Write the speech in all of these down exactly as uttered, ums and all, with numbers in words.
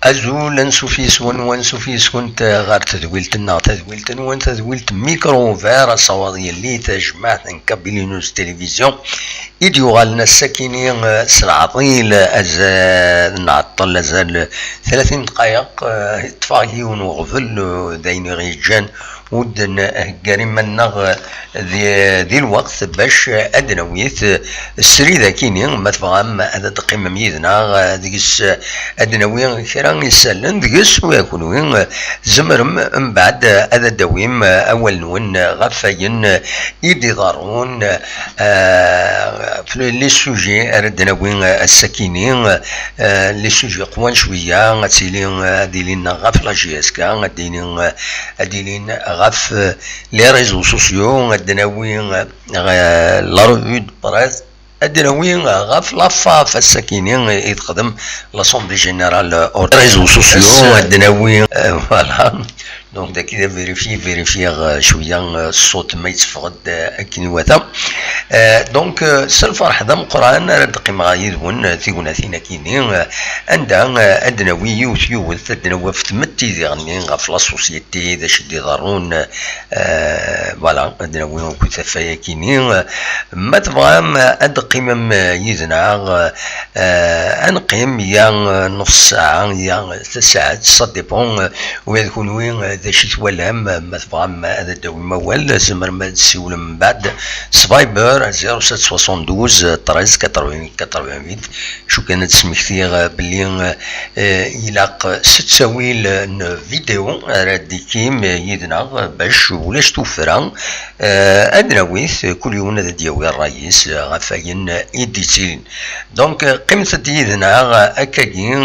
Azul, ansuf yes-wen, wansuf yes-kent ɣer tedwilt-nneɣ, tadwilt-nwen, tadwilt Micro Ouvert, asawaḍ yelli tajmaɛt n Kabylie News Télévision, i d-yuɣalen ass-akini, eh, s leɛḍil, azal, nɛeṭṭel azal tlatin dqayeq, eh, ṭṭfeɣ yiwen uɣbel, eh, d ayen i ɣ-yeǧǧan ur d-nheggar iman-nneɣ di, di lweqt bac ad d-nawi srid akini, ma tebɣam ad d-teqqimem yid-neɣ, deg-s ad d-nawi kra n yisallen, deg-s ula d kunwi tzemrem mbeɛd ad d-tawim awal-nwen ɣef wayen i d-iḍerrun, eh, les sujets ara d-nawi ass-akini, eh, les sujets qwan cwiya, ad tili, ad ilin ɣef la J S K, ad ilin, ad ilin ɣef, eh, les réseaux sociaux, ad d-nawi, eh, la revue de presse, ad d-nawi, eh, ɣef la FAF ass-akini i texdem l'Assemblée Générale, or les réseaux sociaux, ad d-nawi, eh, voilà. Donc, dagi d vérifier, vérifier, eh, cwiya, eh, ṣṣut ma yetteffeɣ-d, eh, akken iwata. Eh, donc, eh, s lferḥ d ameqqran ara d-qqimeɣ yid-wen, eh, tignatin akini, eh, anda, eh, ad d-nawi yiwet yiwet, ad d-nawi ɣef tmetti diɣenni, ɣef la société, d acu i d-iḍerrun, eh, voilà, ad d-nawi akk tafaya akini. Eh, ma tebɣam, eh, ad d-teqqimem, eh, yid-neɣ, eh, ad neqqim ya, eh, nus ssaɛa, ya tasaɛet, ça dépend, eh, ula d kunwi, eh, d acu i twalam, eh, ma tebɣam ad d-tawim awal, tzemrem ad d-tessiwlem mbeɛd s Viber, zéro sept soixante-douze treize quatre-vingts quatre-vingt-huit. Acu kan ad d-smektiɣ, eh, belli, eh, ilaq s ttawil n vidéo ara d-ikkim, eh, yid-neɣ, eh, bac ulac tuffra, eh, ad d-nawi-t, kul yiwen ad d-yawi ṛṛay-is, eh, ɣef wayen i d-yettilin. Donc, eh, qqimet-d yid-neɣ, eh, akkagi,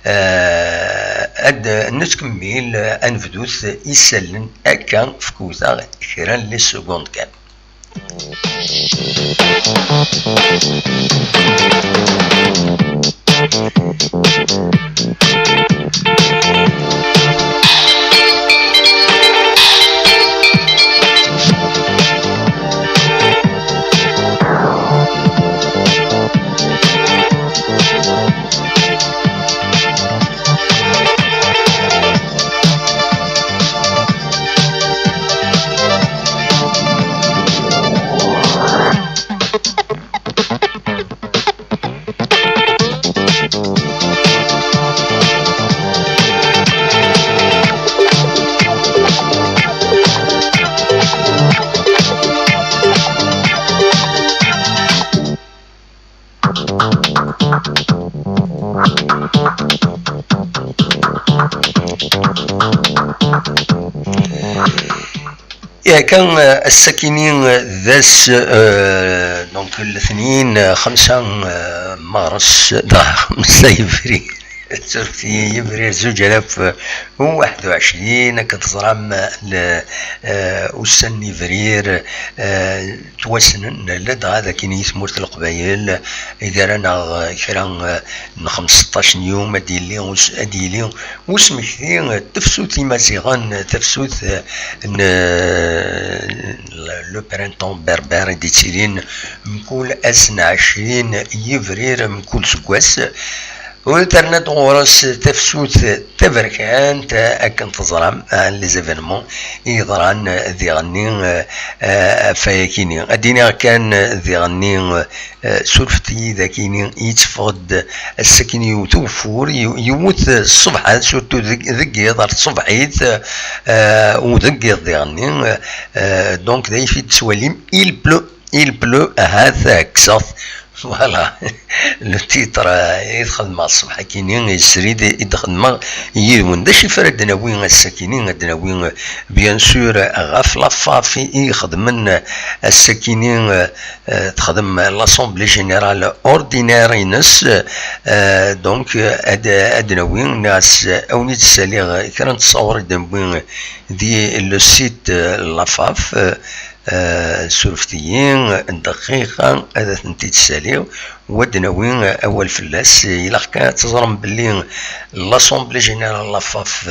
eh, ad nettkemmil, eh, ad nebdut isallen akka, fkut-aɣ kra n les secondes kan. Yakan, eh, ass-akini, eh, d ass, eh, donc, letnin, eh, xemsa, eh, mars, da, xemsa yebrir, yebrir zuǧ alaf u waḥed u ɛecrin, akken teẓram, eh, le, eh, ussan n yebrir, eh, ttwassnen, ladɣa d akin i tmurt n Leqbayel, i d ara naɣ kra, eh, n xemseṭṭac n yum ad d-yili us-, ad d-yili usmekti, eh, tefsut imaziɣen, tefsut, eh, n, eh, le, le printemps berbère i d-yettilin mkul ass n ɛecrin yebrir mkul seggas. U terna-d ɣur-s tafsut taberkant, akken teẓram, ah, les événements i yeḍran diɣenni, eh, eh, ɣef wayakini. Ad d-iniɣ kan diɣenni, eh, surfet-iyi d akini, yetteffeɣ-d ass-akini yiwet ugeffur, yiw-, yiwet ṣṣbeḥ, surtout deg, deg yiḍ ɣer tṣebḥit, eh, u deg yiḍ diɣenni, eh, donc d ayen i d-tettwalim, il pleut. Il pleut, ahat kkseɣ-t. Voilà. Le titre, euh, i t-xedmeɣ ṣṣbeḥ-akini, srid i d-xedmeɣ yid-wen. D acu i ara d-nawi ass-akini? Ad d-nawi, euh, bien sûr, euh, ɣef la FAF i, i ixedmen, euh, ass-akini, euh, euh, texdem l'Assemblée Générale Ordinaire-ines, euh, donc, euh, ad, ad d-nawi, nniɣ-as, euh, awen-id-ssaliɣ, euh, kra n ttṣawer i d-newwi, euh, di le site, euh, la FAF, euh, Eh, surfet-iyi dqiqa ad tent-id-ssaliɣ. Wa d-nawi awal fell-as, ilaq kan ad teẓrem belli l'Assemblée Générale n la FAF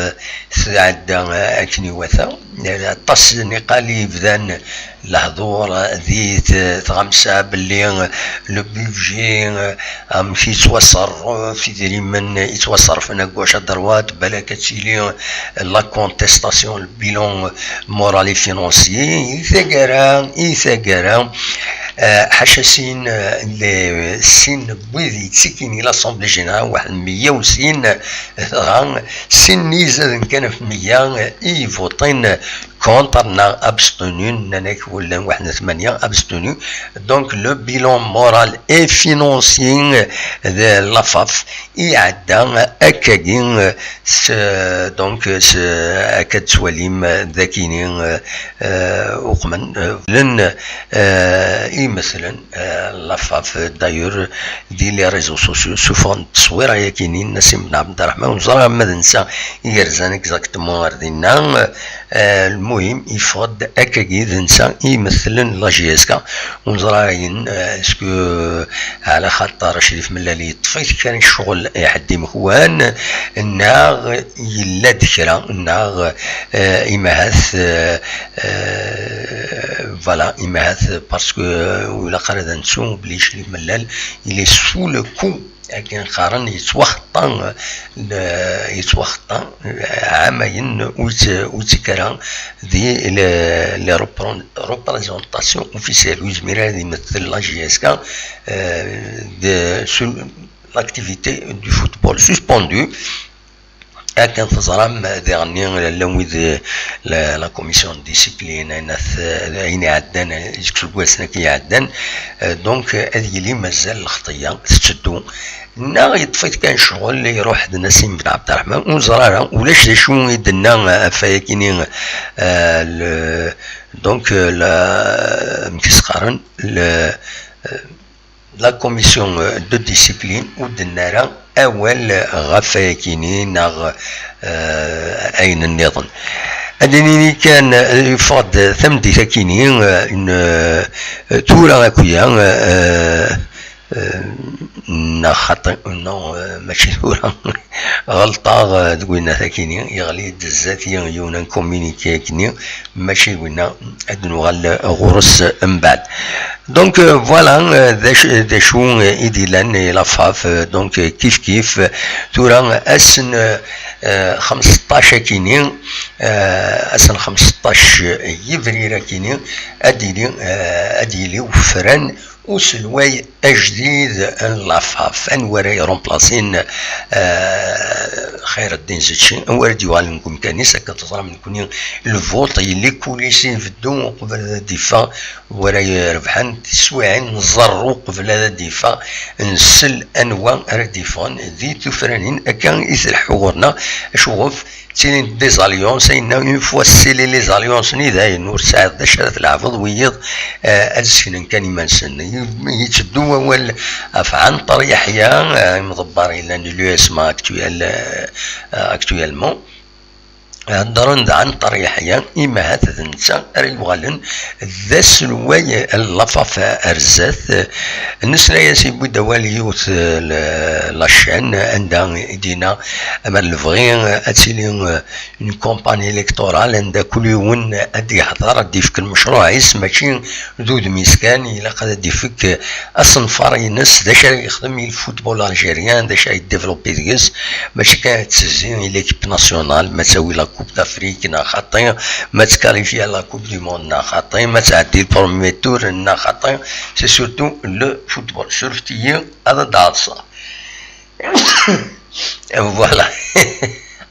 tɛedda akken iwata. Aṭas niqal i yebdan lehdur di t-, tɣamsa belli le budget, amek yettwaṣerref, idrimen yettwaṣerrfen à gauche à droite, balak ad tili la contestation, le bilan moral et financier. I taggara, i taggara, eh, ḥaca sin, eh, le, sin n wid yettikin i l'Assemblée Générale, waḥed meyya u sin, dɣa sin n yizaden kan ɣef meyya i ivuṭin contre neɣ abstenu, nnan-ak llan waḥed n tmanya abstenu. Donc le bilan moral et financier de la FAF iɛedda akkagi, s, donc s, akka d-tettwalim dakini, eh, uqmen, eh, len, eh, imetlen, eh, la FAF, d'ailleurs, di les réseaux sociaux, sufɣen tteswira yakini n Nassim Ben Abderrahman, ur ẓriɣ ma d netta i yerzan exactement ar dinna. Eh, lmuhim, yeffeɣ-d akkagi d netta i imetlen la J S K. Ur neẓri ayen, eh, est-ce que, eh, ɛla xaṭer Crif Mellal yeṭṭef-it kan ccɣel i ḥedd imekwan, neɣ yella-d kra, neɣ, eh, imahat, eh, eh, voilà, imahat parce que, eh, ur ilaq ara ad nettu belli Crif Mellal, il est sous le coup, akken qqaren, yettwaxeṭṭa, eh, yettwaxeṭṭa, eh, ɛamayen ur yett-, ur yettekk ara di le, le repre-, représentation officielle, ur yezmir ara ad imettel la J S K, eh, de, sur l'activité du football suspendue. Akken teẓram, diɣenni llan wid, la, la commission de discipline, ayen at-, ayen iɛeddan, seg useggasen akk iɛeddan, eh, donc, eh, ad yili mazal lxeṭya tetteddu, neɣ yeṭṭef-it kan ccɣel, iruḥ-d Nassim Ben Abderrahman, ur neẓri ara, ulac d acu i d-tenna, eh, ɣef wayakini, eh, le, donc, eh, la, amek i s-qqaren, le, eh, la commission, euh, de discipline ur d-tenni ara awal ɣef wayakini neɣ, euh, ayen nniḍen. Ad d-nini kan, euh, yeffeɣ-d tameddit akini, euh, une, euh, tura akya, euh, euh, neɣ xaṭi, non, euh, mačči tura, ɣelṭeɣ, euh, deg winna takini, yeɣli-d zdat-i yiwen n communiqué akini, mačči d winna, ad nuɣal ɣur-s mbeɛd. Donc, euh, voilà, euh, d acu, d acu, euh, i d-illan, euh, la FAF, euh, donc, euh, kif kif, euh, tura ass n, euh, euh, xemseṭṭac akini, euh, ass n xemseṭṭac yebrir akini, ad d-yili, euh, ad d-yili ufran uselway ajdid n la FAF. Anwa ara irumplasin, euh, Xayreddin Zetci, anwa ara d-yuɣalen deg umkan-is? Akka teẓram nekkni, lvuṭ, les coulisses ibeddu uqbel ad d-iffeɣ wara irebḥen, tiswiɛin nẓerr uqbel ad d-iffeɣ, nsel anwa ara d-iffɣen di tufranin. Akka i tleḥḥu ɣur-neɣ. Acuɣef? Ttilint des alliances, ayenna une fois scellées les alliances-nni, dayen ur tesɛiḍ d acu ara tleɛbeḍ, wiyiḍ, eh, ad seknen kan iman-nsen. Yetteddu wawal ɣef Ɛenṭer Yeḥya, eh, imḍebber yellan di l'U S M A actuel, eh, actuellement. Heddren d Ɛenṭer Yeḥya, imahat d netta ara yuɣalen d aselway n la FAF ar zdat. Nesla-as, yewwi-d awal yiwet, eh, la chaîne, anda i d-yenna, amer lebɣi ad tili, eh, une campagne électorale anda kul yiwen ad d-yehder, ad d-yefk lmecruɛ-is, mačči d udem-is kan, ilaq ad d-ifek asenfar-ines, d acu ara yexdem i le football algérien, d acu ara yeddivelopi deg-s, mačči kan ad tezzi i l'équipe nationale, ma ad tawi la Coupe d'Afrique neɣ xaṭi, ma ad tkalifya la Coupe du Monde neɣ xaṭi, ma ad tɛeddi le premier tour neɣ xaṭi. C'est surtout le football. Surfet-iyi, ad d-ɛeḍseɣ. Voilà.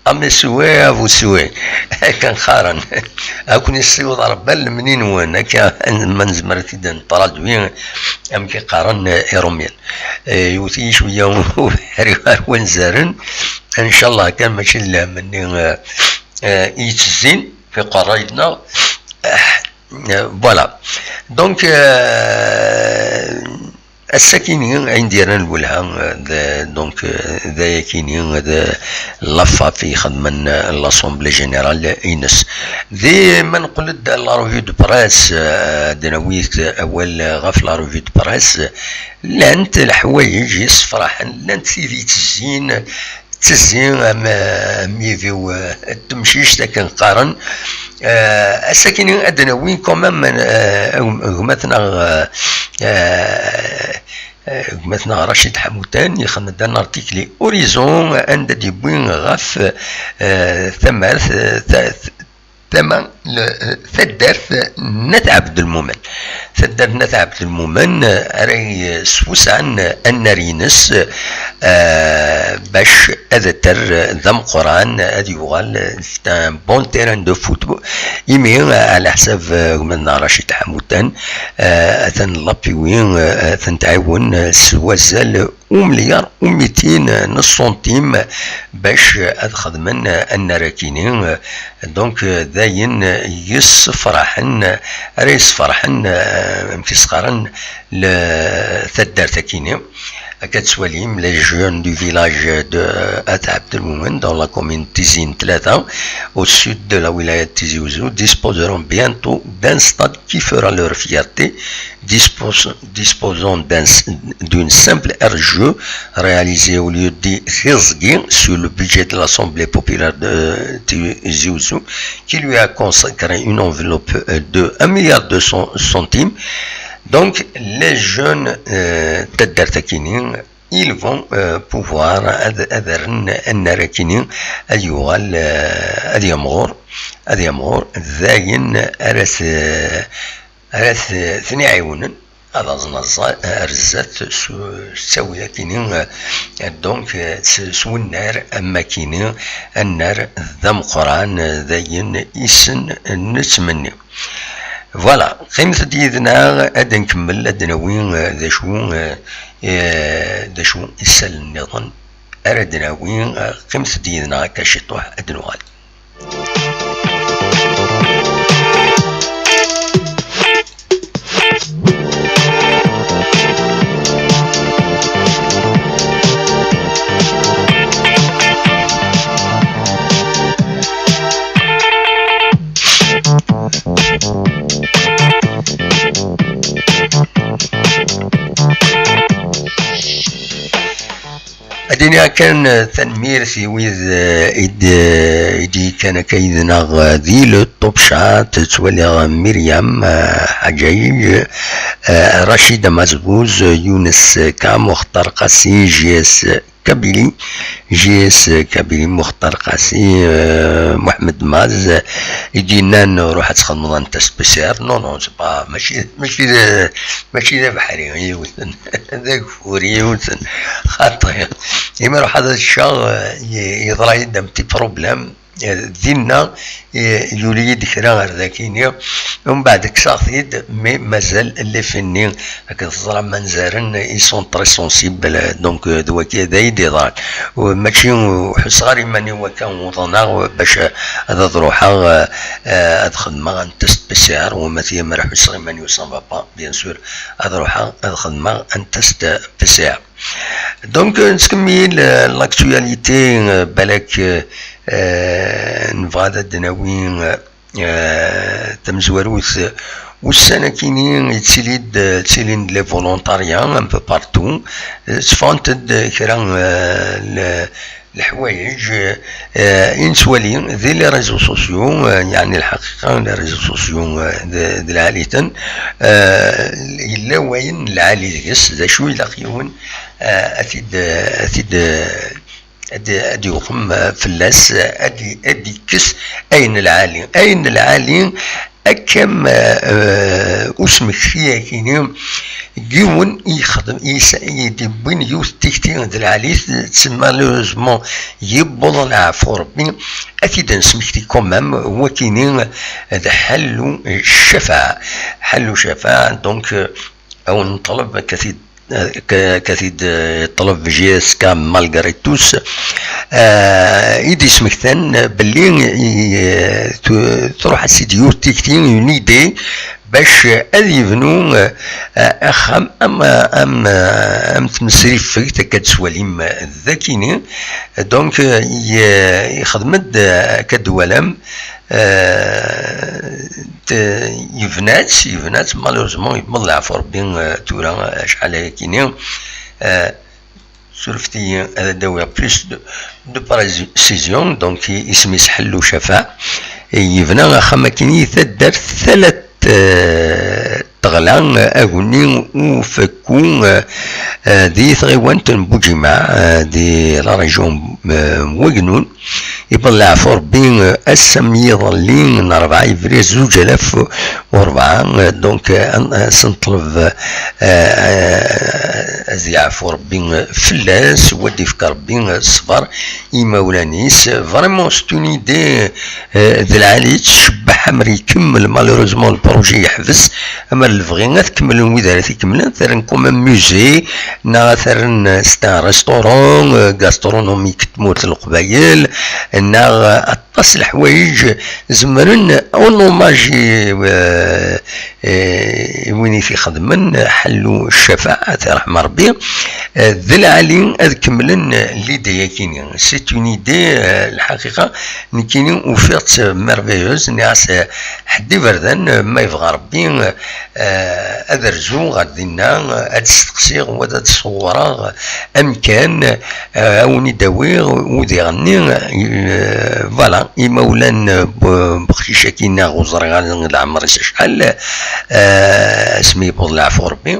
Am iswi, a bu swi. Akken qqaren. Ad ken-issiweḍ Rebbi ar lemni-nwen. Akka, ma nezmer ad t-id-netraduwi, amek i qqaren, eh, Irumyen. Eh, yewwet-iyi cwiya ubeḥri ar wanzaren. Ncallah kan mačči d lhem-nni, eh, eh, i yettezzin fi qerray-nneɣ. Eh, voilà. Donc, eh, Ass-akini ayen d-yerran lwelha, eh, d, donc, eh, d ayakini, d la FAF i ixedmen, eh, l'Assemblée Générale ines. Di ma neqqel-d la revue de presse, eh, ad d-nawi awal ɣef la revue de presse, llant leḥwayeǧ yessefraḥen, llant tid yettezzin, ttezzi am, am yidiw, eh, n temcict akken qqaren. Eh, ass-akini ad d-nawi quand même, eh, gma-tneɣ, eh, eh, eh, gma-tneɣ Racid Ḥamutan yexdem-d un article i Horizon anda d-yewwi ɣef, eh, tamart, eh, ta-, tama, le, taddart n At Ɛebdelmumen. Taddart n At Ɛebdelmumen, eh, ara yeswesɛen annar-ines, eh, bac ad terr d ameqqran, ad yuɣal d un bon terrain de football. Imi, eh, ɛla ḥsab, eh, gma-tneɣ Racid Ḥamutan, eh, atan Lapiwi, eh, atan tɛiwen, eh, s wazal umilyar u mitin n ṣṣuntim bac ad xedmen annar-akini. Donc, d ayen yessefraḥen, ara yessefraḥen, amek i s-qqaren, le, taddart-akini. Akka tettwalim, les jeunes du village de At Abdelmoumen, dans la commune Tizi n tlata, au sud de la wilaya de Tizi Ouzou, disposeront bientôt d'un stade qui fera leur fierté, dispos-, disposant d'un s-, d'une simple aire de jeu réalisée au lieu-dit Khizgi sur le budget de l'Assemblée populaire de Tizi Ouzou, qui lui a consacré une enveloppe, euh, de un milliard deux cents centimes. Donc, les jeunes, euh, taddart-akini, ils vont, euh, pouvoir ad, ad rren annar-akini ad yuɣal, euh, ad yamɣur, ad yamɣur, d ayen ara t-, ara t-, ten-iɛiwnen ad aẓen aẓ-, ar zdat s, s ttawil akini, eh, donc, eh, s, s wennar am akini, annar d ameqqran, eh, d ayen i sen nettmenni. Voilà, qqimet-d yid-neɣ ad nkemmel, ad nawi, eh, d acu, eh, eh, d acu isallen nniḍen ara d-nawi, eh, qqimet-d yid-neɣ akka ciṭuḥ ad nuɣal. Ad iniɣ kan, eh, tanemmirt i wid, eh, i d-, i d-yekkan akka yid-neɣ, eh, di le top chat. Ttwaliɣ Myriam, eh, Ḥaǧaǧ, eh, Racid Amazbuz, Younes Ka, Muxtar Qasi, J S Kabili, J S Kabili, Muxtar Qasi, eh, Mohamed Maz, i d-yennan ruḥ ad txedmeḍ un test P C R. Non, non, c'est pas, mačči, mačči d, mačči d abeḥri yiwten, d ageffur yiwten. Xaṭi, imi ruḥ ad ččeɣ, eh, ye-, yeḍra-yi-d un petit problème. Eh, dinna, eh, yuli-yi-d kra ar dakini, umbeɛd kkseɣ-t-id, mais mazal l'effet-nni, akken teẓram anzaren, ils sont très sensibles, donc, eh, d waki d ay d-iḍran. U mačči ur ḥusseɣ ara iman-iw akka uḍneɣ bac ad, ad ruḥeɣ, eh, eh, ad xedmeɣ un test P C R, u ma tia ma ḥusseɣ iman-iw ça va pas, bien sûr, ad ruḥeɣ ad xedmeɣ un test P C R. Donc, euh, nettkemmil, euh, l'actualité, euh, balak, euh, euh, nebɣa ad d-nawi, euh, euh, tamezwarut, euh, ussan akini yettili-d, euh, ttilin-d les volontariats un peu partout, euh, tteffɣent-d kra, euh, le-, leḥwayeǧ, euh, i nettwali di les réseaux sociaux, euh, yeɛni lḥaqiqa, les réseaux sociaux, euh, d, d lɛali-ten, euh, yella wayen lɛali deg-s, d acu ilaq yiwen, euh, ad t-id, ad t-id, ad, ad yuɣem, euh, fell-as, euh, ad, ad ikkes ayen lɛali. Ayen lɛali, akka am, euh, usmekti akini, yiwen i yexdem, i s-, i d-iwwin yiwet tikti d lɛali, t-, malheureusement, yewweḍ leɛfu Rebbi, ad t-id-nesmekti quand même, wakini d ḥellu ccafaɛ. Ḥellu ccafaɛ, donc, euh, ad wen-neṭleb akka t-id, akka, akka t-id, euh, yeṭleb J S K malgré tout, euh, i d-ismektan belli, euh, tu-, truḥ ad s-id yiwet tikti, une idée, bac ad yebnu, eh, axxam am, am, am tmesrifegt akka d-teswalim dakini. Donc, eh, ye-, yexdem-d, eh, akka d-twalam, eh, t-, yebna-tt, yebna-tt, malheureusement, yewweḍ leɛfu Rebbi, eh, tura, eh, acḥal ayakini, eh, surfet-iyi ad d-awiɣ plus de, de précision, donc i-, isem-is Ḥellu Cafaɛ. Yebna axxam akkin i taddart Talat, eh, Teɣla, eh, Aguni Ufakku, eh, eh, di tɣiwant n Buǧimaɛ, eh, di la région, eh, n Wagnun. Iwweḍ leɛfu Rebbi, eh, ass-a n yiḍelli n rebɛa yebrir zuǧ alaf u rebɛa, eh, donc, eh, ad s-neṭleb, eh, eh, ad yeɛfu Rebbi, eh, fell-as, u ad d-ifk Rebbi, eh, ṣṣber i imawlan-is. Vraiment, c'est une idée, eh, d lɛali, tcebbeḥ, amer ikemmel, malheureusement, le projet yeḥbes, amer lebɣi ad t-kemmlen wid ara t-ikemmlen, ad t-rren comme un musée, neɣ ad t-rren, eh, c'est un restaurant, eh, gastronomique n tmurt n Leqbayel, neɣ, eh, aṭas n leḥwayeǧ zemren en hommage i, eh, eh, i win i t-ixedmen, Ḥellu Ccafaɛ, ad t-iṛḥem Ṛebbi. Eh, d lɛali ad kemmlen, eh, l'idée-yakini. C'est une idée, eh, lḥaqiqa, nekkini ufiɣ-tt merveilleuse, nniɣ-as, eh, ḥedd iberdan, eh, ma yebɣa Ṛebbi, eh, ad rzuɣ ɣer dinna, eh, ad d-steqsiɣ, u ad d-ṣewwreɣ amkan, eh, a wen-id-awiɣ, u diɣenni, eh, voilà, imawlan, eh, n weqcic-agi, neɣ ur ẓriɣ ara leɛmer-is acḥal, eh, asmi yewweḍ leɛfu Ṛebbi.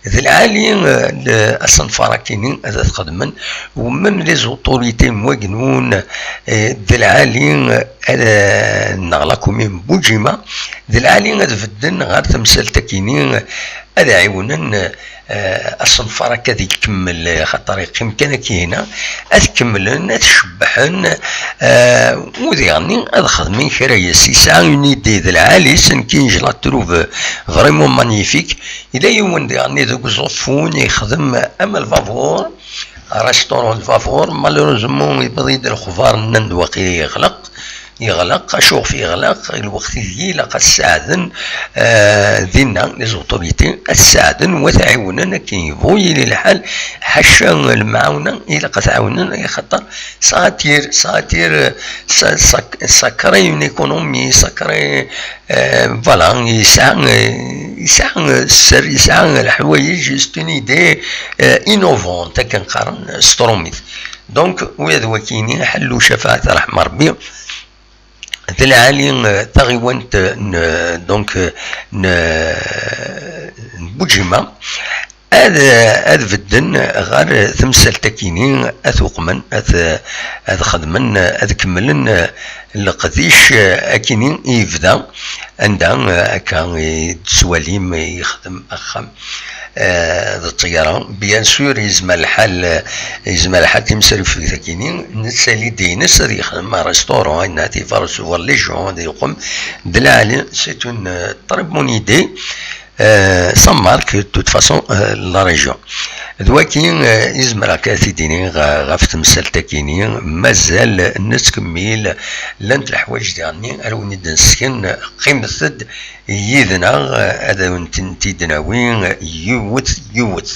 D lɛali, eh, l-, asenfar-akini ad t-xedmen, u même les autorités n Wagnun, eh, d lɛali, eh, neɣ la commune n Buǧima, d lɛali ad bedden ɣer temsalt-akini, ad ɛiwnen, eh, asenfar akka ad ikemmel, eh, xaṭer yeqqim kan akka hina, ad kemmlen, ad cebbḥen, eh, u diɣenni ad xedmen kra yes. Yesɛa une idée d lɛali, c'est une idée, je la trouve vraiment magnifique. Yella yiwen diɣenni deg Uẓeffun yexdem am lbabuṛ, restaurant lbabuṛ, malheureusement, yewweḍ-iyi-d lexbar, nnan-d waqila yeɣleq, yeɣleq, acuɣef yeɣleq, lweqt ideg ilaq ad saɛden, eh, dinna, les autorités, ad saɛden, u ad ɛiwnen, akken yebɣu yili lḥal, ḥaca lemɛawna, ilaq ad ɛiwnen, axaṭer ça attire, ça attire, ça, ça, ça crée une économie, ça crée, eh, voilà, yesɛa, eh, yesɛa, eh, sser, yesɛa leḥwayeǧ, c'est une idée, eh, innovante, akken qqaren s trumit. Donc, ula d wakini, Ḥellu Ccafaɛ, ad t-iṛḥem Ṛebbi, d lɛali, eh, taɣiwant, eh, n, donc, eh, n, eh, n Buǧima, ad, ad bedden ɣer temsalt-akini, ad t-uqmen, ad, ad xedmen, ad kemmlen, eh, leqdic, eh, akini i yebda, anda, eh, akka i d-tettwalim yexdem axxam, eh, d ṭṭyara. Bien sûr, yezmer lḥal, eh, yezmer lḥal timsrifegt-akini, netta l'idée-ines ad yexdem restaurant, ayen ad iferres war les gens, ad yuqem d lɛali, c'est une, eh, très bonne idée. Eh, ça marque, de toute façon, eh, la région. D waki, eh, i zemreɣ kan ad t-id-iniɣ, eh, ɣef temsalt-akini, mazal nettkemmil, llant leḥwayeǧ diɣenni ara wen-id-nesken, qqimet-d yid-neɣ, eh, ad awen-tent-id-nawi, eh, yiwet, yiwet.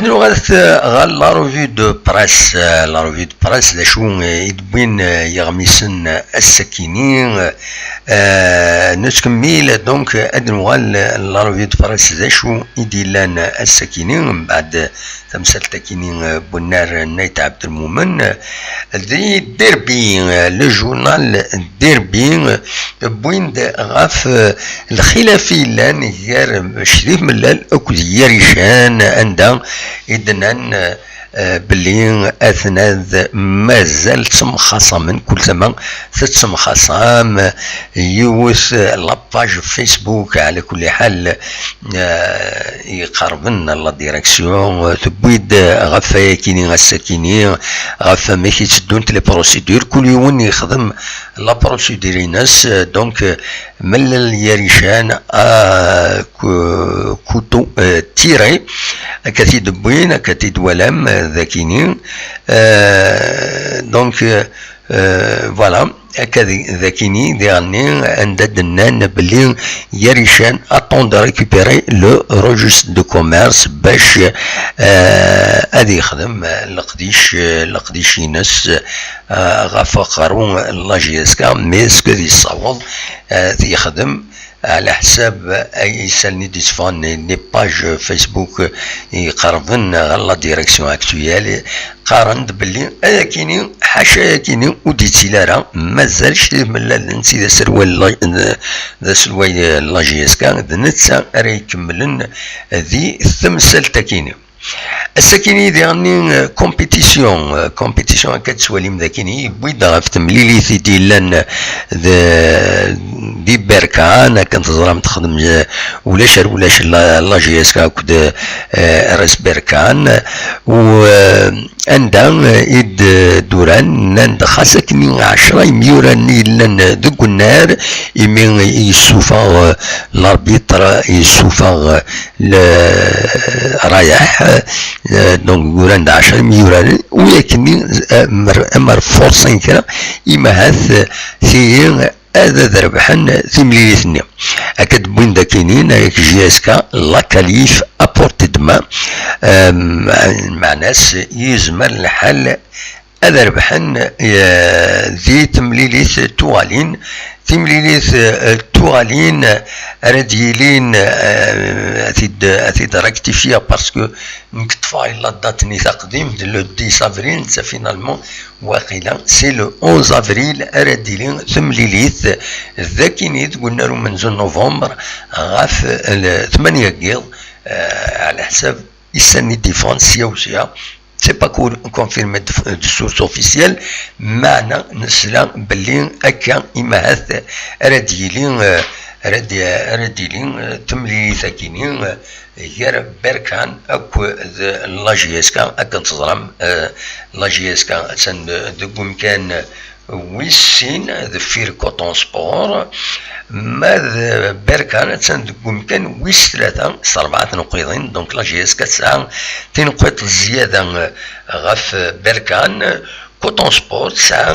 Nuɣal ɣer la revue de presse. La revue de presse, d acu i d-wwin yiɣmisen ass-akini? Nettkemmil, donc, ad nuɣal la revue de presse, d acu i d-yellan ass-akini mbeɛd tamsalt-akini n wennar n Ayt Ɛebdelmumen. Di Derbi, le journal Derbi, wwin-d ɣef lxilaf i yellan gar Crif Mellal akked Yarican, anda i d-nnan belli atnad mazal ttemxaṣamen, kul tama tettemxaṣam. Yiwet la page Facebook, ɛla kulli ḥal, iqerben la direction, tewwi-d ɣef wayakini ass-akini, ɣef amek i tteddunt les procédures, kul yiwen yexdem la procédure-ines. Donc, Mellal Yarican, à couteau tiré, akka t-id-wwin, akka t-id-twalam dakini. Donc, voilà, akka dakini diɣenni anda d-nnan belli Yarican attend de récupérer le registre de commerce bac ad yexdem leqdic, leqdic-ines ɣef uqerru n la J S K, mais est-ce que ad yessaweḍ ad yexdem? Ɛla ḥsab ay isallen i d-yetteffɣen, les pages Facebook iqerben ɣer la direction actuelle, qqaren-d belli ayakini, ḥaca ayakini, ur d-yettili ara, mazal Crif Mellal d netta i d aselway n la, d aselway n la J S K, d netta ara ikemmlen di temsalt-akini. Ass-akini diɣenni, compétition, compétition akka tettwalim dakini, yewwi-d ɣef temlilit i d-yellan di Berkan, akken teẓram texdem ulac ar ulac la J S K akked R S Berkan, u anda i d-uran, nnan-d xas akken ɛecra imyuran i yellan deg unnar, imi yessufeɣ l'arbitre, yessufeɣ le Rayaḥ, donc uran-d ɛecra imyuraren, u yakkenni amer forcen kra, imahat tiyi ad ad rebḥen timlilit-nni. Akka d-wwin dakini, J S K, la qualif à portée de main, meɛna-s yezmer lḥal ad rebḥen di temlilit tuɣalin. Timlilit tuɣalin ara d-yilin, ad t-id-rectifier parce que nekk ṭṭfeɣ la date-nni taqdimt, le dix avril, netta finalement waqila c'est le onze avril ara d-tili temlilit dakini deg unnar umenzu n novembre ɣef tmanya n yiḍ, ɛla ḥsab issan i d-yeffɣen sya u sya. C'est pas confirmé de source officielle, meɛna nesla belli akka imahat ara d-yili, ara d-yili temlilit akini gar Berkan akked la J S K. Akken teẓram, la J S K attan deg umkan wis sin deffir Coton Sport, ma d Berkan attan deg umkan wis tlata s rebɛa tneqqiḍin. Donc la J S K tesɛa tineqqiḍt zzyada ɣef Berkan. Coton Sport tesɛa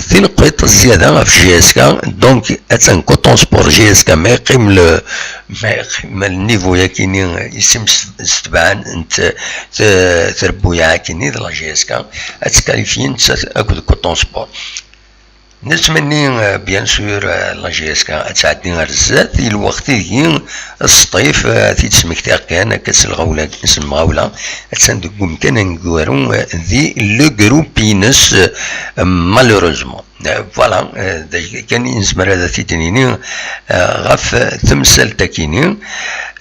tineqqiḍt zzyada ɣef J S K. Donc attan Coton Sport, J S K ma yeqqim le, ma yeqqim le niveau yakini, isem s tebɛa n trebbuyaɛ akini d la J S K, ad tkalifyin akked Coton Sport. Nettmenni bien sûr la J S K ad tɛeddi ar zdat i lweqt ideg sṭif, ad t-id-smektiɣ kan akka s lemɣawla, s lemɣawla. Attan deg umkan aneggaru di le groupe-ines, malheureusement. Voilà, d acu kan i nezmer ad t-id-nini ɣef temsalt-akini.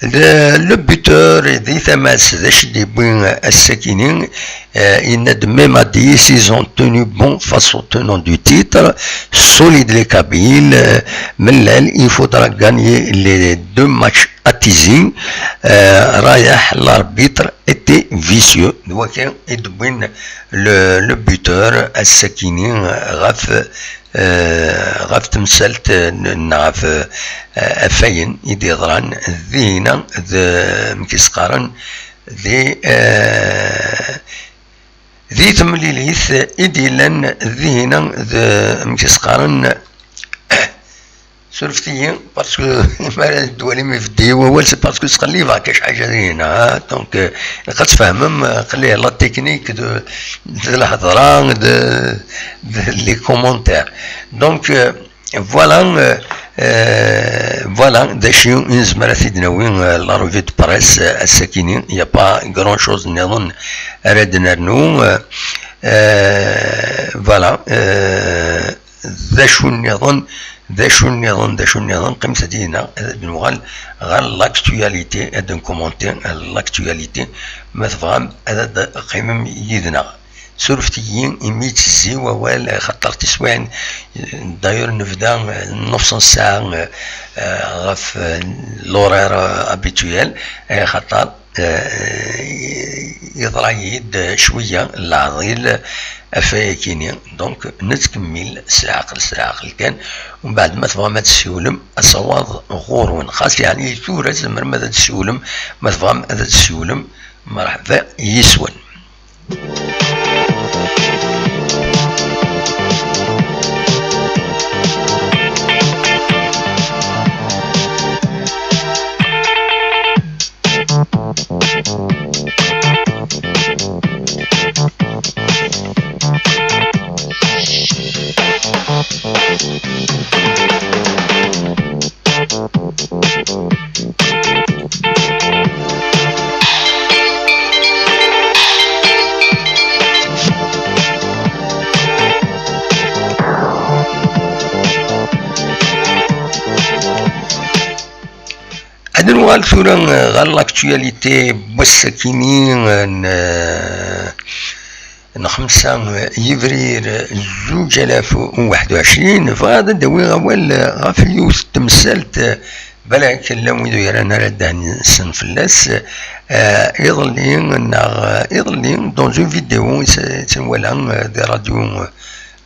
Le buteur di tama-s d acu d-yewwi ass-akini, yenna-d Memadi, s'ils ont tenu bon face au tenant du titre, solide les Kabyles, Mellal, il faudra gagner les deux matchs à Tizi, Rayaḥ, l'arbitre était vicieux. D wakken i d-wwin le buteur ass-akini ɣef ɣef temsalt neɣ ɣef afayen i d-yeḍran dihina d amek i s-qqaren di di temlilit i d-yellan dihina d amek i s-qqaren Surfet-iyi, parce que mi ara d-twalim ibeddi wawal, c'est parce que ttqellibeɣ-k acḥal dinna, ha? Donc, euh, ilaq ad tfehmem, euh, qli-, la technique de, de l'hedra, de, de les commentaires. Donc, euh, voilà, euh, euh, voilà, d acu i nezmer ad t-id-nawi, euh, la revue de presse, euh, ass-akini, il n'y a pas grand-chose nniḍen ara d-nernu, euh, euh, voilà, euh, d acu nniḍen, d acu nniḍen, d acu nniḍen, qqimet dinna, ad d-nuɣal ɣer l'actualité, ad nkumunti l'actualité, ma tebɣam ad d-teqqimem yid-neɣ. Surfet-iyi imi yettezzi wawal, xaṭer tiswiɛin, d'ailleurs, nebda, euh, neuf cents ssaɛa, euh, euh, ɣef, euh, l'horaire, euh, habituel, euh, xaṭer, euh, yeḍra-yi-d cwiya n leɛḍil ɣef wayagi-nni. Donc, nettkemmil s leɛqel, s leɛqel kan. Umbeɛd, ma tebɣam ad tessiwlem, asawaḍ ɣur-wen. Xas yeɛni tura tzemrem ad d-tessiwlem, ma tebɣam ad d-tessiwlem, merḥba yis-wen. Ad nuɣal tura, eh, ɣer l'actualité n wass-akini, eh, n, eh, n xemsa yebrir zuǧ alaf u waḥed u ɛecrin, bɣiɣ ad d-awiɣ awal ɣef yiwet n temsalt, balak llan wid ur yerran ara ddehn-nsen fell-as. Eh, iḍelli, neɣ, eh, iḍelli, dans une vidéo i s-, i tt-nwala, eh, di radio,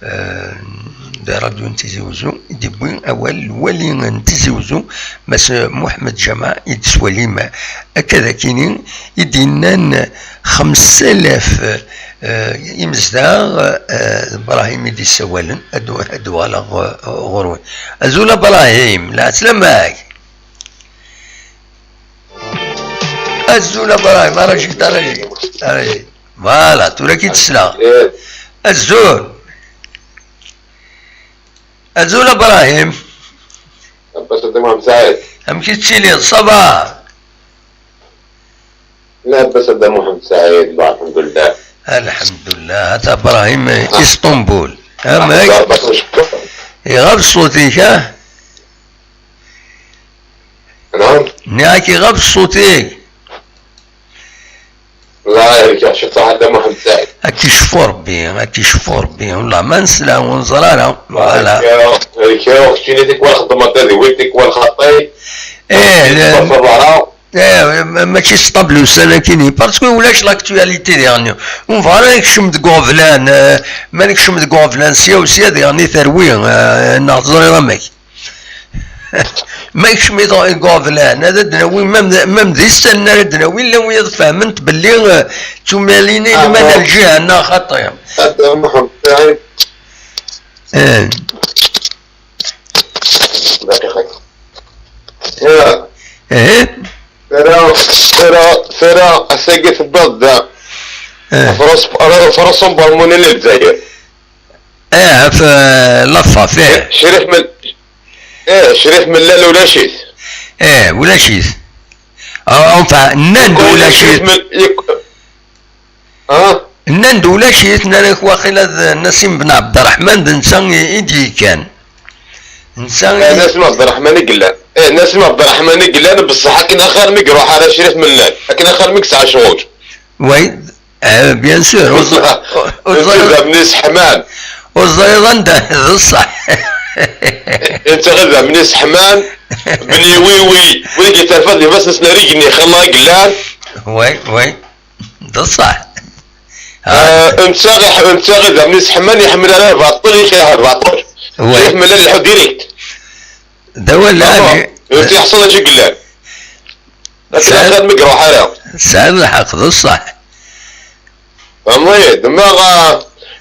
eh, di radio n Tizi Uzzu, i d-yewwi awal lwali n Tizi Uzzu, Mass Muḥemmed Jameɛ, i d-teswalim akka d akini, i d-yennan xemsa alaf, eh, imezdaɣ, eh, d Brahim i d-yessawalen, ad d-, ad d-uɣaleɣ, eh, ɣur-wen. Azul a Brahim, lɛeslama-k. Azul a Brahim, araji, araji, araji. Voilà, tura ki tesla. Azul. Azul a Brahim. Abbas Adda Muḥemmed Saɛid. Amek i tettiliḍ? Ça va? Labas a Dda Muḥemmed Saɛid, lḥemdullah. Lḥemdullah, ata Brahim Isṭumbul. Amek? Iɣab ṣṣut-ik, ah? Nniɣ-ak iɣab ṣṣut-ik. La, rkiɣ ciṭuḥ a Dda Muḥemmed Saɛid. Ad k-icfu Rebbi, ad k-icfu Rebbi. Wallah, ma nesla, ur neẓri ara. Voilà. Rkiɣ, rkiɣ, keččini tikwal xeddmeɣ tadiwin, tikwal xaṭi. Eh, la. Eh, ma-, mačči s ṭablu ussan akini, parce que ulac l'actualité diɣen. Ur nebɣi ara nekcem deg uɣeblan, eh, ma nekcem deg uɣeblan sya u sya diɣen i terwi, eh, neɣ teẓriḍ amek. Ma nekcem i deg uɣeblan, ad d-nawi, même, même d issanen ara d-nawi, llan wiyaḍ fehment belli, eh, d tumalin i lmal ar lǧiha-nneɣ xaṭi. Eh. Daqiqa. Ya. Eh? Tara, tara, tara, ass-agi tewwiḍ-d. Eh. Fras-, Fras Umbarmuni n Lezzayer. Eh, ɣef, eh, Lafaf, eh. Crif Mel-, eh, Crif Mellal ulac-it. Eh, ulac-it. Ah, enfin, nnan-d ulac-it. Crif Mel-, yek-, Ah? Nnan-d ulac-it, nnan-ak waqila d Nasim Ben Ɛebderreḥman, d netta i, i d-yekkan. Netta i, eh, Nasim Ɛebderreḥman i yellan. Eh, Nasim Ɛebderreḥman i yellan, bessaḥ akken axir mi iruḥ ara Crif Mellal. Akken axir mi yesɛa ccɣel. Oui, eh, bien sûr. Ur ẓ-, ur ẓ-, ur ẓ-, ur ẓ-, ur ẓriɣ anda, d ṣṣeḥ. Netta d amnis ḥman, bni wiwi, win i d-terfad ifassen-nsen ar igenni, xalla i yellan. Oui, oui. D ṣṣeḥ. Ah, netta ɣ-, netta ɣ-, d amnis ḥman, iḥemmel ara baṭel, ikreh baṭel. Oui. Iḥemmel ad iḥu direct. D awal lɛali. Ur t-iḥṣel acu yellan. Akken axir mi iruḥ ara. Tesɛiḍ lḥeqq, d ṣṣeḥ. Fehmeḍ-iyi-d? Ma, ah,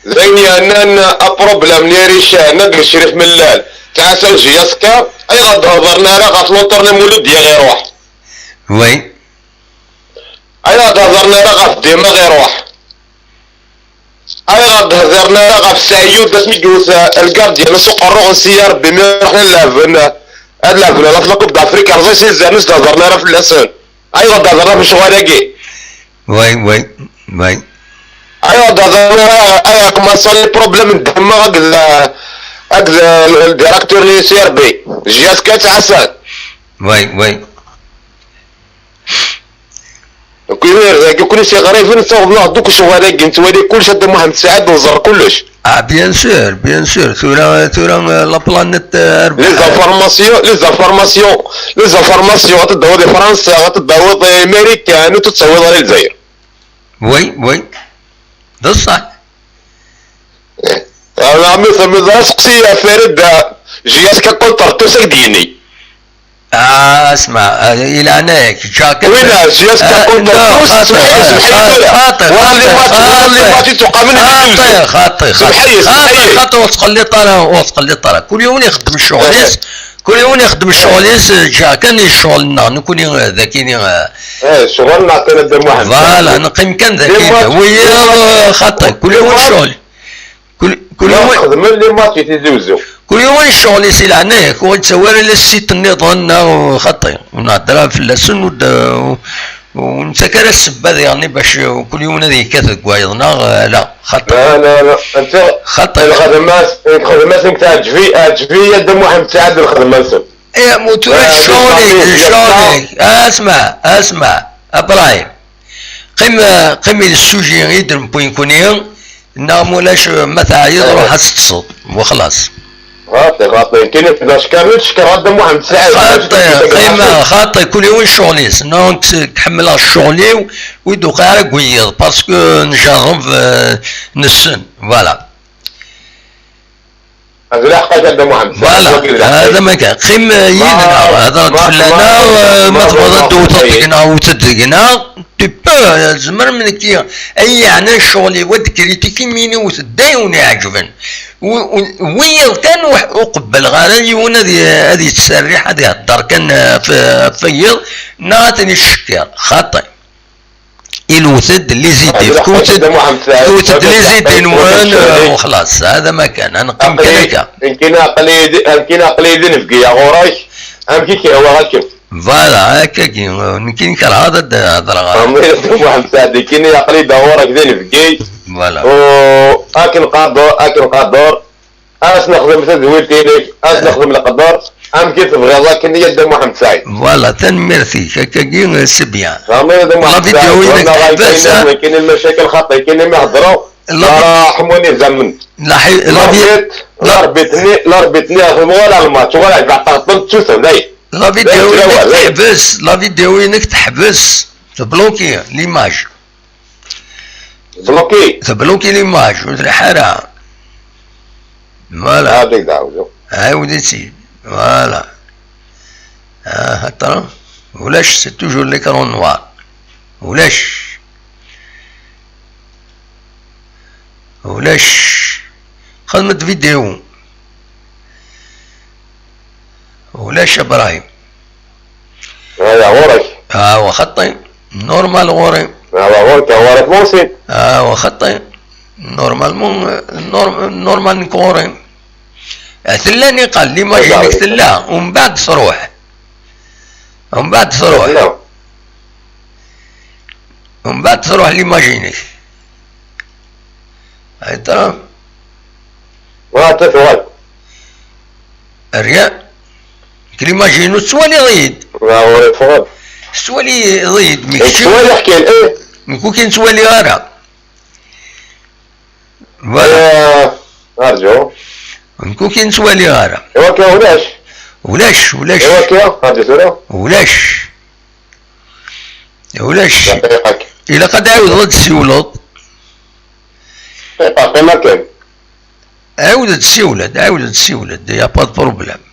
d ayen yernan apṛublem n yirican akked Crif Mellal, Ttɛassan J S K, ayɣer d-hedren ara ɣef l'entraîneur Mouloudi iruḥ? Oui. Ayɣer d-hedren ara ɣef Dima iruḥ? Ayɣer d-hedren ara ɣef Saïd asmi yewwet, eh, lgardien s uqerru n C R B mi ruḥen ad laɛben, ad laɛben la Coupe d'Afrique, rẓay s izernen s d-hedren ara fell-asen? Ayɣer d-hedren ɣef lecɣal-agi? Oui, oui, oui. Ayɣer d-hedren ara, ayɣer commencen les problèmes n Dima akked, akked, eh, le directeur n C R B? J S K Ttɛassan. Oui, oui. Nekk imir dagi, kuni si ɣriben, tawḍen-aɣ-d akk ccɣel-agi, nettwali kullec, a Dda Muḥend Saɛid, nẓer kullec. Ah, bien sûr, bien sûr. Tura, tura, euh, la planète, euh, les informations, les informations, les informations, ad teddaw di Fransa, ad teddaw di Marikan, ur tettawiḍ ara i Lezzayer. Oui, oui. D ṣṣeḥ. Ɛemmi, tamiḍ aseqsi a Farid, J S K contre tous ak d-yini. Ah, اسمع, ah, i leɛnaya-k, Jack. Win, J S K contre tous, semḥ-iyi, semḥ-iyi tura. Wala les matchs, wala les matchs yettqamen i Tizi Uzzu. Xaṭi, xaṭi, semḥ-iyi, semḥ-iyi. Xaṭi, ur tqelliṭ ara, ur tqelliṭ ara. Kul yiwen ixeddem ccɣel-is, kul yiwen ixeddem ccɣel-is, Jack, nekni ccɣel-nneɣ, nekni, eh, dagi, eh. Eh, ccɣel-nneɣ kan a Dda Muḥend. Voilà, neqqim kan dagi. Wiyaḍ, eh, xaṭi, kul yiwen ccɣel. Kul, kul yiwen xedmen les matchs i Tizi Uzzu. Kul yiwen ccɣel-is i leɛnaya-k, ur yettawi ara la site nniḍen neɣ xaṭi. Ur nhedder ara fell-asen, ur d-, ur nettak ara ssebba diɣen bac kul yiwen ad yekkat deg wayeḍ, neɣ ala, xaṭi. La, la, la. Anta xaṭi. Lxedma-s, lxedma-s nekk teɛǧeb-i, teɛǧeb-iyi a Dda Muḥend Saɛid lxedma-nsen. Eh, mu tura d ccɣel-ik, d ccɣel-ik. Asma, asma, Ibrahim. Qqim, qqim i le sujet i d-newwi nekni, neɣ mulac ma teɛyiḍ, ruḥ ad teṭṭseḍ, wexlaṣ. Xaṭi, xaṭi, nekkini d acekkeṛ, nekkini d acekkeṛ a Dda Muḥend Saɛid. Xaṭi, qqim, xaṭi, kul yiwen ccɣel-is. Neɣ nekk s-, ḥemmleɣ ccɣel-iw, ur d-uqiɛ ara deg wiyiḍ, parce que njerreb, euh, nessen, voilà. Voilà, hada ma kan. Qqim yid-neɣ, hder-d fell-aneɣ, ma tebɣiḍ ad d-tewteḍ deg-neɣ, wwet-d deg-neɣ, tu peux, tzemrem, nekki, ay yeɛnan ccɣel-iw, ad d-kritiki, mi wwet-d ayen ur iɛeǧben. Wi-, wi-, wiyiḍ kan ur, ur qebbleɣ ara yiwen ad y-, ad yettserriḥ, ad ihedder kan, eh, f-, f wiyiḍ, neɣ ad ten-icekkiṛ, xaṭi. Iwwet-d les idées, iwwet-d les idées-nwen, euh, xlaṣ, hada ma kan, ad neqqim kan akka. Nekkini aql-iyi d, nekkini aql-iyi d inebgi-a ɣur-k, amek i k-yehwa akken. Voilà, akkagi, euh, nekkini kerheɣ ad d-hedreɣ. Muḥend Saɛid, nekkini aql-iyi da ɣur-k d inebgi. Voilà. U akken qader, akken qader. Ad as-nexdem tadwilt-inek, ad as-nexdem leqder, amek i tebɣiḍ akken, ya Dda Muḥend Saɛid. Voilà, tanemmirt-ik, akkagi, c'est bien. Tfehmeḍ, ya Dda Muḥend Saɛid, la vidéo-inek teḥbes, nekkini lmacakal xaṭi, nekkini mi heddreɣ, la vi-, la ḥmun idammen. La hi-, la vi-, l'arbitre-nni, l'arbitre-nni, ɣef wala lmatch, wala ibeɛṭaṭen, ttusen, day. La vidéo-inek teḥbes, la vidéo-inek teḥbes, tebloki l'image. Tebloki. Tebloki l'image, ur triḥ ara. Voilà. Ɛawed-it, ɛawed. Ɛawed-it. Voilà. Ah, attends. Ulac, c'est toujours l'écran noir. Ulac. Ulac. Xedmet vidéo. Ulac a Ibrahim. Aya ɣur-k. Awa xaṭi. Normal ɣur-i. Awa ɣur-k, ɣur-k Musin. Awa xaṭi. Normalement, euh, norm-, normal nekk ɣur-i. Ah, tella niqal, l'image-inek tella, umbeɛd truḥ. Umbeɛd truḥ. Tella. Umbeɛd truḥ l'image-inek. Ay tara. Wa, ta tuɣal. Rien. Nekk l'image-inu tettwaliḍ-iyi-d. Wa, ur iffeɣ. Tettwaliḍ-iyi-d, mi kečči. Ttwaliɣ kan, eh. Nekk ur k-nettwali ara. Voilà. Eh, arǧu. Nekk ur k-nettwali ara. Iwa kan ulac. Ulac, ulac. Iwa kan, arǧu tura. Ulac. Ulac. Ilaq ad tɛiwdeḍ ad d-tsiwleḍ. Qqim akken. Ɛiwed ad d-tsiwleḍ, ɛiwed ad d-tsiwleḍ, y a pas de problème.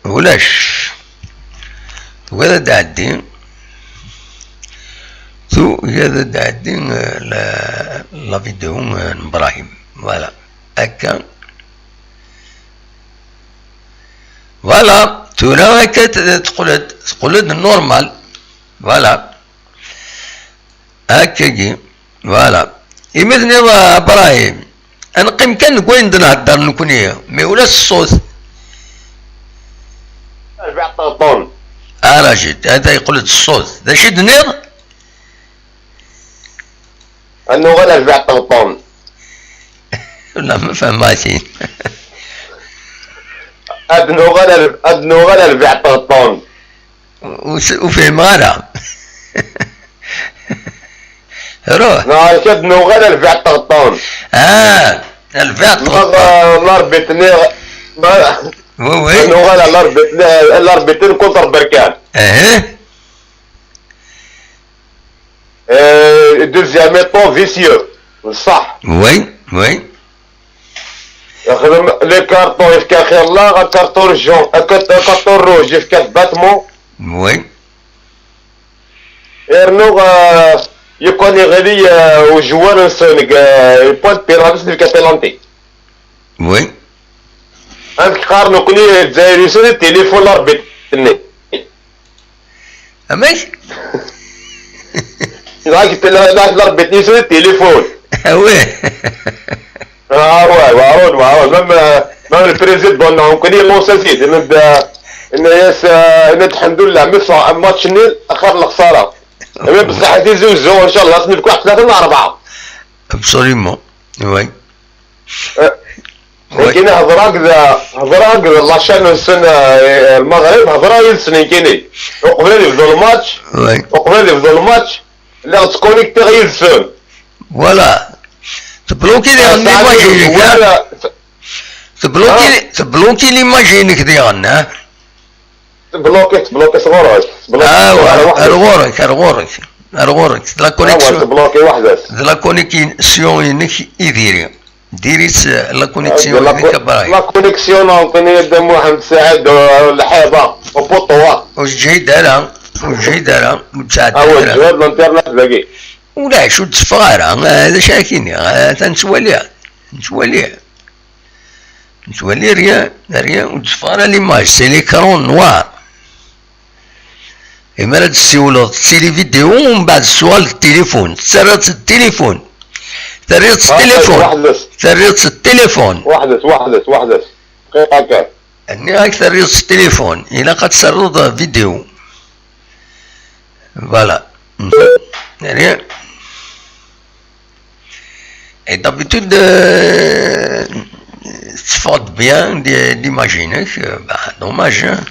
Ulac. Tugad ad d-tɛeddi. Tugad ad d-tɛeddi, euh, la, la vidéo, euh, n Brahim. Voilà. Akka. Voilà, tura akka t-, teqqel-d, teqqel-d normal. Voilà. Akkagi. Voilà. Imi tenniḍ, a Brahim, ad neqqim kan deg wayen d-nhedder nekkni, mi ula s ṣṣut. Rbiɛ ṭerṭun. Ah, Rajid, ata yeqqel-d ṣṣut. D acu i d-tenniḍ? Ad nuɣal rbiɛ ṭerṭun. Ula ma fehmeɣ-ak-in. Ad nuɣal ar-, ad nuɣal rbiɛ ṭerṭun. Ur s-, ur fhimeɣ ara. Ruḥ. Neɣ ad nuɣal rbiɛ ṭerṭun. Ah, rbiɛ ṭerṭun. Neɣ, euh, l'arbitre-nni, ma-, Oui, oui. Ad nuɣal ar l'arbitre-nni, l'arbitre contre Berkane. Ehe. Euh, deuxième mi-temps vicieux. Ṣṣeḥ. Oui, oui. Xdem les cartons, yefka xir la, carton jaune, carton rouge, yefka battement. Oui. Yernu, euh, yukan iɣli, euh, ujwar-nsen deg, euh, point de pénalty, yefka penalty. Oui. Amek qqaren nekkni Lezzayer, yusa-d tilifun l'arbitre-nni. Amek? Dɣa k-, dɣa k-, l'arbitre-nni yusa-d tilifun. Ah ouais. Ah ouais, weɛrun, weɛrun. Même, euh, même le président, nekkni, yenna-yas, euh, yenna-d, alḥemdullah, mi ṣṣeḥ match nul, axir lexsara. Mais bṣaḥ Tizi Uzzu, incallah, ad s-nefk waḥed tlata neɣ rebɛa. Absolument, oui. Eh, Oui. Nekkini hedreɣ akked, hedreɣ akked la chaîne-nsen, eh, Lmeɣrib, hedreɣ yid-sen nekkini. Uqbel ad yebdu lmatch, Oui. Uqbel ad yebdu lmatch, lliɣ ttconnectiɣ yid-sen. Voilà. Tebluki diɣen l'image-inek, ha? Tebluki, tebluki l'image-inek diɣen, ha? Tebluki, tebluki sɣur-k. Tebluki sɣur-k. Ar ɣur-k, ar ɣur-k. Ar ɣur-k. D la connexion. Tebluki weḥd-s. D la connexion-inek i diri. Diri-tt, la connexion-inek a Brahim. La connexion, nekkini a Dda Muḥend Saɛid, euh, lḥiḍ-a, au poteau-a. Ur teǧǧi-d ara, ur teǧǧi-d ara, ur tesɛeddi ara. Awa, teǧǧa-d l'internet dagi. Ulac, ur d-teffeɣ ara. Ah, d acu ara k-iniɣ? Ah, atan nettwali. Nettwali. Nettwali rien, rien, ur d-teffeɣ ara l'image, c'est l'écran noir. Imi ara d-tessiwleḍ, tili vidéo, mbeɛd tessuɣal d tilifun, tettarraḍ-tt d tilifun. Terriḍ-tt d tilifun. Weḥd-s. Terriḍ-tt d tilifun. Weḥd-s, weḥd-s, weḥd-s. Dqiqa kan. Nniɣ-ak terriḍ-tt d tilifun, ilaq ad tserreḍ vidéo. Voilà. Rien. Et d'habitude, euh, tetteffeɣ-d bien di, l'image-inek, euh, bah, dommage, hein.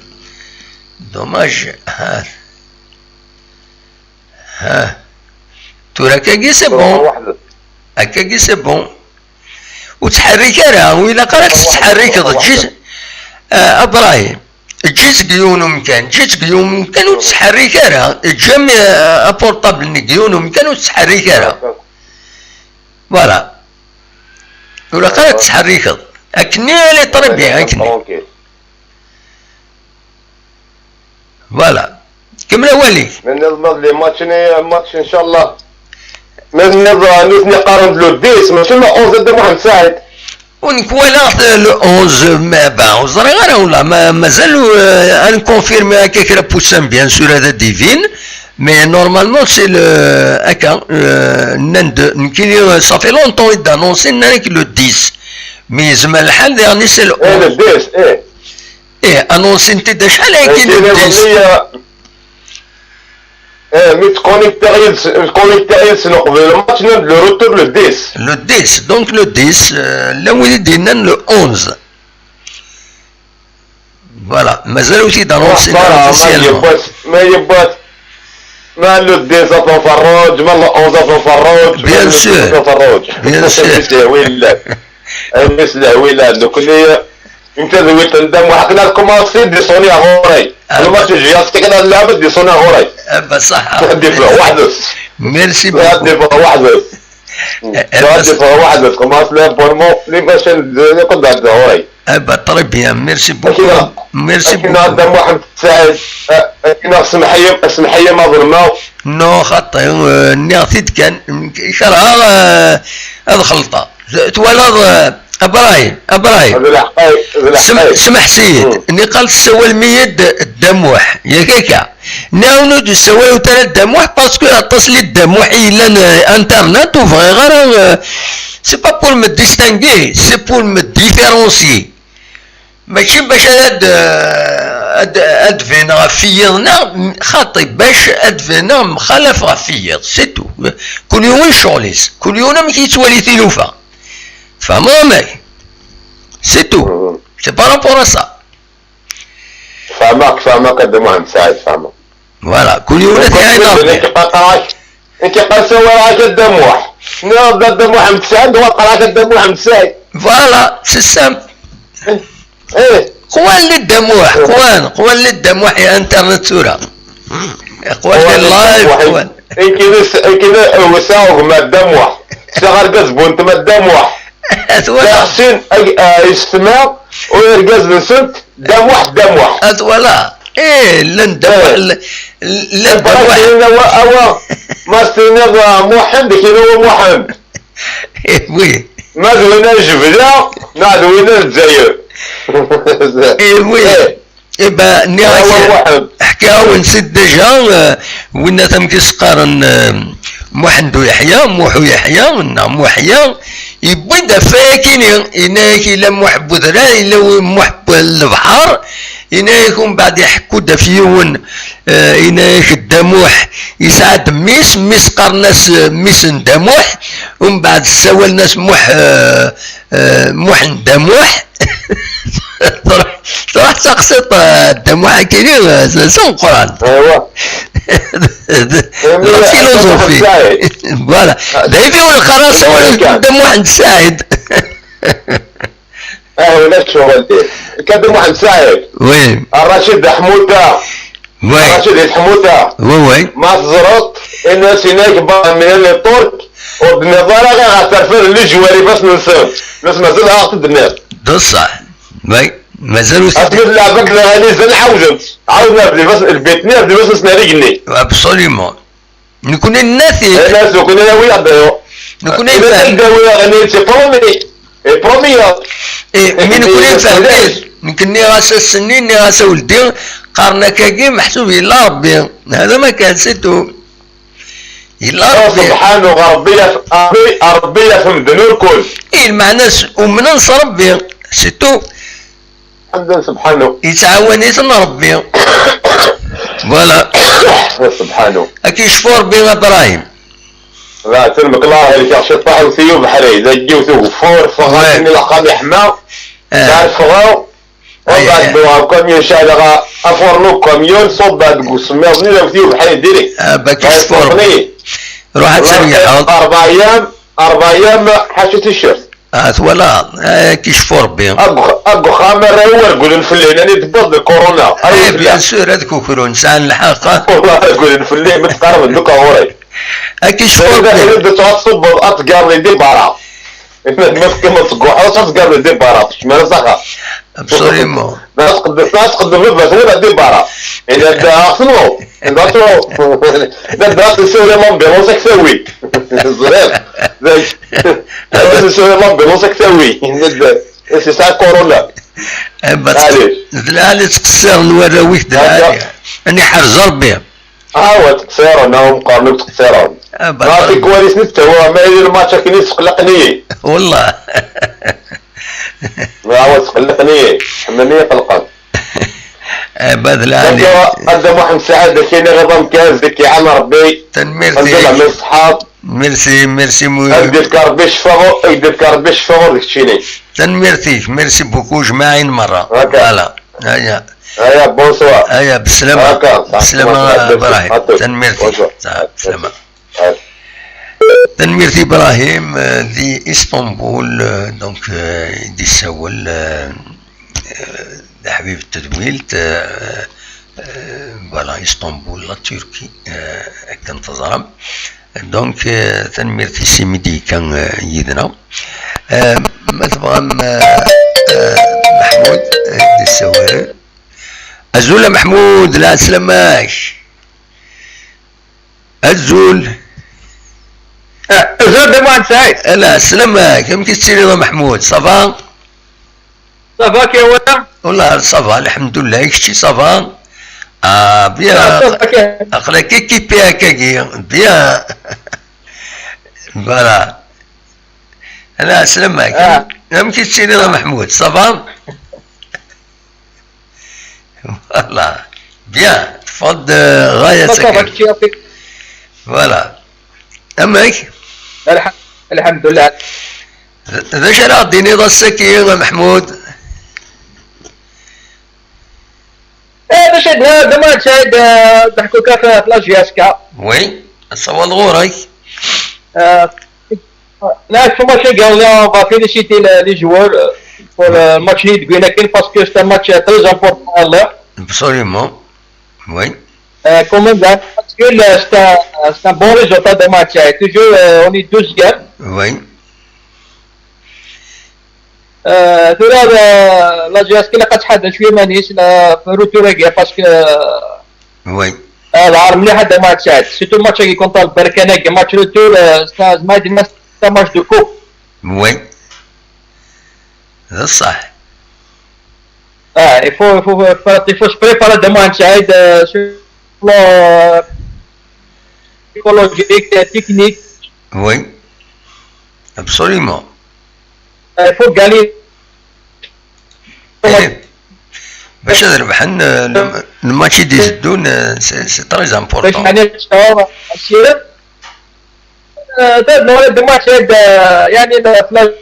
Dommage, ha. Ha. Tura akkagi, c'est bon. Weḥd-s. Akkagi, c'est bon. Ur ttḥerrik ara, ur ilaq ara ad tettḥerrikeḍ. Ǧǧi-t, ah, Abrahim, ǧǧi-t deg yiwen umkan, ǧǧi-t deg yiwen umkan, ur ttḥerrik ara, ǧǧem, ah, apurṭabl-nni deg yiwen umkan, ur ttḥerrik ara. Voilà. Ur ilaq ara ad tettḥerrikeḍ. Akkenni, elle est très bien, akkenni. Voilà. Kemmel awal-ik. Ma nniḍ ma d les matchs-nni, match, incallah. Ma nniḍ, euh, nutni qqaren-d le dix, mačči le onze, a Dda Muḥend Saɛid. Ur nekk walaɣ le onze, ma, bah, ur ẓriɣ ara, wala, ma, mazal, euh, ad nkonfirmi akka kra n wussan, bien sûr, ad d-ibin, mais normalement, c'est le, akka, euh, nnan-d, nekkini, euh, ça fait longtemps i d-annonci, nnan-ak le dix. Mais yezmer lḥal, diɣen, c'est le onze. Eh, le dix, eh. Eh, annoncin-t-id acḥal ayagi le dix. Eh, mi ttconnectiɣ yid-s, ttconnectiɣ yid-sen uqbel lmatch, nnan-d le retour le dix. Le dix, donc le dix, euh, llan wid i d-yennan le onze. Voilà, mazal ur t-id-annoncin ara officiellement. Ma yewwa-t, ma le dix ad t-nferruǧ, ma le onze ad t-nferruǧ, bien sûr, bien sûr. Ayen s lehwi llan. Ayen s lehwi llan. Nekkni, Anta d wit n Dda Muḥ-, akken ad commencer, descendre ɣur-i. Ah, le match n J S K kan ad nlɛeb, descendre ɣur-i. Ah, bah, ça. Ad yeffeɣ weḥd-s. Merci beaucoup. Ad yeffeɣ weḥd-s. Eh, eh, ad yeffeɣ weḥd-s. Commence l'abonnement, les machines, de, de, de, de, ɣur-i. Ah, bah, très bien. Merci beaucoup. Akken, merci beaucoup. Akken a Dda Muḥend Saɛid, eh, akken a semḥeyyem, semḥeyyem aḍelma. Non, xaṭi, eh, nniɣ-t-id kan, kerheɣ, eh, ad xelṭeɣ. Twalaḍ, eh, Abrahim, Abrahim. D leḥqay, d leḥqay. Smeḥ-iyi-d, niqal tessawalem-iyi-d Dda Muḥ, yak akka? Nniɣ-awen ur d-ssawaleɣ ara Dda Muḥ, parce que aṭas n Dda Muḥ i yellan, euh, internet, ur bɣiɣ ara, euh, c'est pas pour me distinguer, c'est pour me différencier. Mačči bac ad, ad, ad d-bineɣ ɣef wiyiḍ-nneɣ, xaṭi, bac ad d-bineɣ mxalaf ɣef wiyiḍ, c'est tout. Kul yiwen ccɣel-is, kul yiwen amek yettwali tilufa. Tfehmeḍ amek? C'est tout. C'est par rapport à ça. Fehmeɣ-k, fehmeɣ-k a Dda Muḥend Saɛid, fehmeɣ. Voilà, kul yiwen ad t-iɛin Rebbi. Nekk iqas awal-ak a Dda Muḥ. Nniɣ-d a Dda Muḥend Saɛid, wa qqar-ak a Dda Muḥend Saɛid. Voilà, c'est simple. Eh. Qwan li Dda Muḥ, qwan, qwan li Dda Muḥ i internet tura. Qwan li live, qwan. Nekk d s-, nekk d wsa ugma Dda Muḥ. Sɛiɣ argaz bu ntma Dda Muḥ. Ad wala. Sɛiɣ sin ag-, ah, yessetma, u argaz-nsent Dda Muḥ, Dda Muḥ. Ad wala. Eh, llan Dda Muḥ, eh, llan, llan Dda Muḥ. Awa, awa, ma s-tiniḍ, ah, Muḥend, kra wa Muḥend. Eh, oui. Ma d winna Jebla, neɣ d winna Lezzayer. Eh, oui. Eh. Eh ben, nniɣ-ak, awa Muḥend. Ḥkiɣ-awen-tt-id déjà, euh, winna tamekst qqaren, euh, Muḥend u Yeḥya, Muḥ u Yeḥya, neɣ Muḥya, yewwi-d ɣef wayakini, yenna-yak yella Muḥ n Wedrar, yella wi-, Muḥ n Lebḥer, yenna-yak umbeɛd iḥekku-d ɣef yiwen, eh, yenna-yak Dda Muḥ yesɛa-d mmi-s, mmi-s qqaren-as, eh, mmi-s n Dda Muḥ, umbeɛd ssawalen-as Muḥ, eh, eh, Muḥ n Dda Muḥ. Truḥ, truḥ taqsiṭ, eh, Dda Muḥ akini, eh, s, s umeqqran. Aywa. D, d, d la philosophie. Voilà. D ayen i wen-qqareɣ ssawalen-as Dda Muḥend Saɛid. Ah, ulac ccɣel. Kadi Muḥend Saɛid. Oui. Racid Ḥmuta. Oui. Racid Ḥmuta. Oui, oui. Ma teẓreḍ, in-as inak ba-, mlal Ṭṭurk, ur d-nniḍ ara ɣer terfed n lejwar ifassen-nsen. Nas mazal ad ɣ-t-id-tenniḍ. D ṣṣeḥ. Oui. Mazal ur t-, asmi d leɛbak d aɣani zan ɛawden-t. Ɛawden ar d ifassen, lbit-nni ar d ifassen-nsen ar igenni. Absolument. Nekni nna-t-id. Ayen ara s-, nekni ara wiyaḍ daɣen. Nekni nfehhem. Dawi daɣen, c'est promis. Et promis, ya. Eh, mi nekni nfehhem-it. Nekk nniɣ-as ass-nni, nniɣ-as a weldi, qqaren akkagi, meḥsub yella Rebbi. Hada ma kan, c'est tout. Yella Rebbi. Subḥanu, Rebbi yaf-, Rebbi, Rebbi yaf medden urkul. Eh, lmeɛna-s, umnen s Rebbi, c'est tout. Ḥemden Sebḥanu. Yettɛawan-iten Rebbi. Voilà. Sebḥanu. Ad k-yecfu Rebbi a Brahim. La, ttnmekla, helkeɣ ciṭṭaḥ iwet-iyi ubeḥri, dagi iwet ugeffur, ffɣeɣ akken i lexxam iḥma, eh, mbeɛd ffɣeɣ, eh, mbeɛd wwiɣ akamyun, ceɛleɣ afurnu n ukamyun, ṣubbeɣ deg usemmiḍ-nni, iwet-iyi ubeḥri direct. Ah, bah, ad k-yecfu Rebbi. Ruḥ ad terwiḥeḍ. Rebɛa ayyam, rebɛa ayyam, ḥaca ticcert. Ah, twalaḍ, eh, ad k-yecfu Rebbi. Deg uxxam arraw-iw ur regglen fell-i, nnan-iyi-d tewweḍ-d lkuruna. Eh, bien sûr, ad kukrun, sɛan lḥeqq. Wallah, ur regglen fell-i, mi tqerrben-d akk ɣur-i. Ad k-yecfu Rebbi. Ad tṣubbeḍ, ad tgerḍ di berra. Ma teqqimeḍ tegguḥeḍ, ad tgerḍ di berra, tkecmeḍ s axxam. Absolument. La tqeddem, la tqeddem baba-twen ad di berra. Ila da tenweḍ. Da tenweḍ. Da, da tessawel l'ambulance ad k-tawi. Ẓriɣ. Da, da tessawel l'ambulance ad k-tawi. Da, da, c'est ça, corona. Eh, bah, d lɛali ttqeṣṣiren warraw-ik, d lɛali. Ad iḥrez Rebbi. Ah, wa ttqeṣṣiren, ah, meqqren ur ttqeṣṣiren. Ah, bah, ma tikwal-is nettawa, ma yili lmatch akken i sqelqen-iyi. Wallah. Wa, wa sqelqen-iyi, ḥemmlen-iyi qelqen. Eh, bah, d lɛali. Akka, a Dda Muḥend Saɛid, d akken iɣiḍ amkan, zik iɛan Rebbi. Tanemmirt-ik. Anda la ṣṣeḥḥa. Merci, merci, mu-, ad d-ifk Rebbi ccfa, ad d-ifk Rebbi ccfa ɣur d keččini. Tanemmirt-ik, merci beaucoup, jmaɛin merra. Voilà. Aya. Aya, bonsoir. Aya, beslama. Beslama, Ibrahim. Tanemmirt-ik. Bonsoir. Beslama. Tanemmirt Ibrahim, euh, di Istanbul, euh, donc, euh, i d-issawel, euh, euh, d aḥbib n tedwilt, euh, euh, voilà, Istanbul, la Turquie, euh, akken teẓram. Donc, euh, tanemmirt-is imi d-yekka, euh, yid-neɣ. Euh, ma tebɣam, euh, euh, Meḥmud, euh, d-issawalen. Azul a Meḥmud, lɛeslama-k. Azul. Ah, Bonjour, de Mohamed Saïd. Ala, sslam-ak, amek i tettiliḍ a Meḥmud, ça va? Ça va, kya wala? Wallah, ça va, lḥemdullah, i kečči, ça va? Ah, bien. Ah, ça va, kya? Aql-ak équipé akkagi, bien. Voilà. Ala, sslam-ak. Ah. Amek i tettiliḍ a Meḥmud, ça va? Voilà. Bien. Tfad, euh, ɣaya. D'accord, takan. Voilà. Amek? Alḥ-, alḥemdulillah. D acu ara ɣ-d-tiniḍ ass-agi a Meḥmud? Eh, d acu d, d aman saɛid, eh, d aḥku kan f la J S K. Oui, ad tsawaleḍ ɣur-k. Eh, Là, ce match-agi, on va féliciter les, les joueurs, euh, pour le match nul de Guinakin, parce que c'est un match, euh, très important à l'heure. Absolument. Oui. Euh, quand même, là, parce que le, c'est un, c'est un bon résultat de match, hein. Toujours, euh, on est douzième. Oui. Euh, tura, euh, la J S K la qad tḥadda cwiya iman-is, la, في retour-agi, parce que, euh, Oui. Ah, ظهر مليح هذا ماتش هذا. Surtout الماتش اللي كنت البركان، هذا ماتش retour، آه، c'est un match de coupe. Oui. هذا صح. Ah, il faut, il faut, il faut, il faut se préparer de match هذا، آه، sur le plan psychologique, technique. Oui. Absolument. آه، il faut gagner. Eh, باش ad rebḥen, euh, le, le match i d-iteddun, euh, c'est, c'est très important. باش يعني نشتغل السيرة. آه، هذا هو الماتش هذا، يعني، لا، في لا،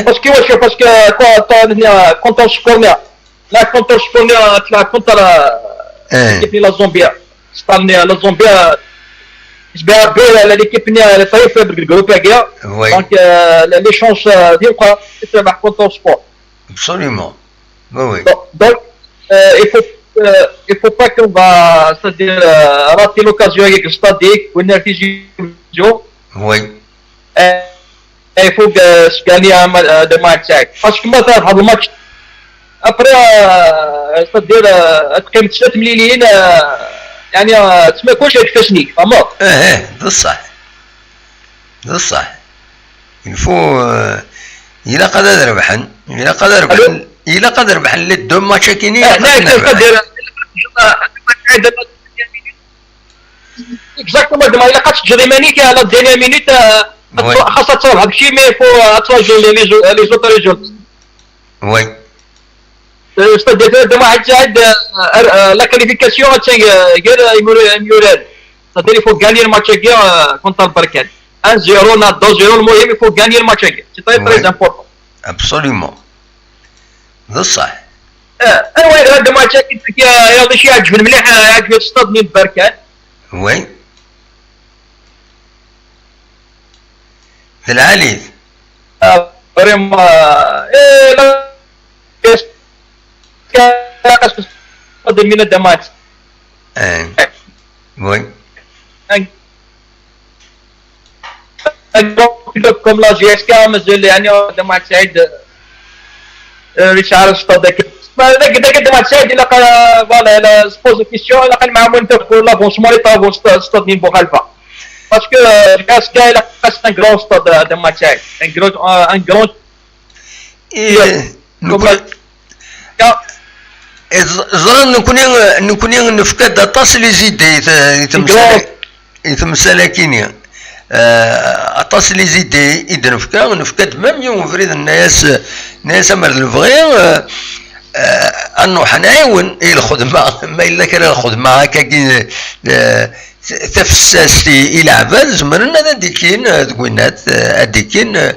parce que, parce que, parce que, كو-، كو-، هنا كونتر شكورنيا. لا، كونتر شكورنيا تلعب كونتر، آه، إيه. كيف لا زومبيا. شكورنيا لا زومبيا. تشبه بيه على ليكيب نيا، لي طايف في الجروب هكا. Oui. Donc, euh, les chances, euh, ديالك تربح كونتر سبور. Absolument. Oui, oui. Donc, donc, euh, il faut, euh, il faut pas qu'on va, c'est-à-dire, euh, rater l'occasion avec le stade, qu'on a fait jouer. Oui. Euh, il faut que je gagne un ma-, euh, de match. Parce que ما تعرف هذا الماتش. Après, euh, c'est-à-dire, euh, تقيم ثلاث مليلين، euh, يعني، euh, تسمى كلشي يتفشني، فهمت؟ ايه، ايه، بصح. بصح. Il faut, euh, إلا قدر ربحن، إلا قدر ربحن، إلا قدر ربحن les deux matchs كاينين، إيه، إلا قدر نربحن. Exactement, دابا إلا قاتش تجري مانيك على الدينيير مينيت، آه، Oui. خاصها تصرف هادشي، mais il faut، آه، تواجه les, les, les autres résultats. Oui. C'est-à-dire دابا واحد ساعد، آه، آه، la qualification، آه، غير، آه، يمور-، يمورال. C'est-à-dire il faut gagner الماتش هكا، آه، contre البركان. Un zéro ولا deux zéro، المهم il faut gagner الماتش هكا. C'est très, très important. Absolument. بصح. آه، ايوا، هذا الماتش كيف يا رياضي شي عجبني مليح، آه، عجبني الستاد من بركان. Oui. في العالي. آه، فريم، آه، إيه، لا. كاس، كاس، من الدمات. ايه. Oui. كوم لا جي اس كا مازال، يعني، دمعة سعيد، آه، ريتشارد ستاد داك. ما داك، داك دمعة سعيد، إلا قا-، فوالا، إلا سبوز كيستيون، إلا كان معاهم وين تاكل لافونسمون، إلا طافو ست-، ستاد نيم بوخالفا. باسكو، آه، جي اس كا، إلا قاس ان كرون ستاد، آه، دمعة سعيد. ان كرون، آه، ان كرون. إيه، كوم نكون لا-، يا. إيه، ز-، زران نكوني، نكوني نفكد أطاس لي زيدي، ت-، تمثال. I temsal-agi-nni, eh, aṭas n les idées i d-nefka, nefka-d même yiwen ubrid, nenna-yas, nenna-yas amer d lebɣi, eh, eh, ad nruḥ ad nɛiwen i lxedma, ma yella kra n lxedma akkagi, eh, tafessast i, i leɛbad, zemren ad d-ikkin, eh, deg winnat, eh, ad d-ikkin, eh,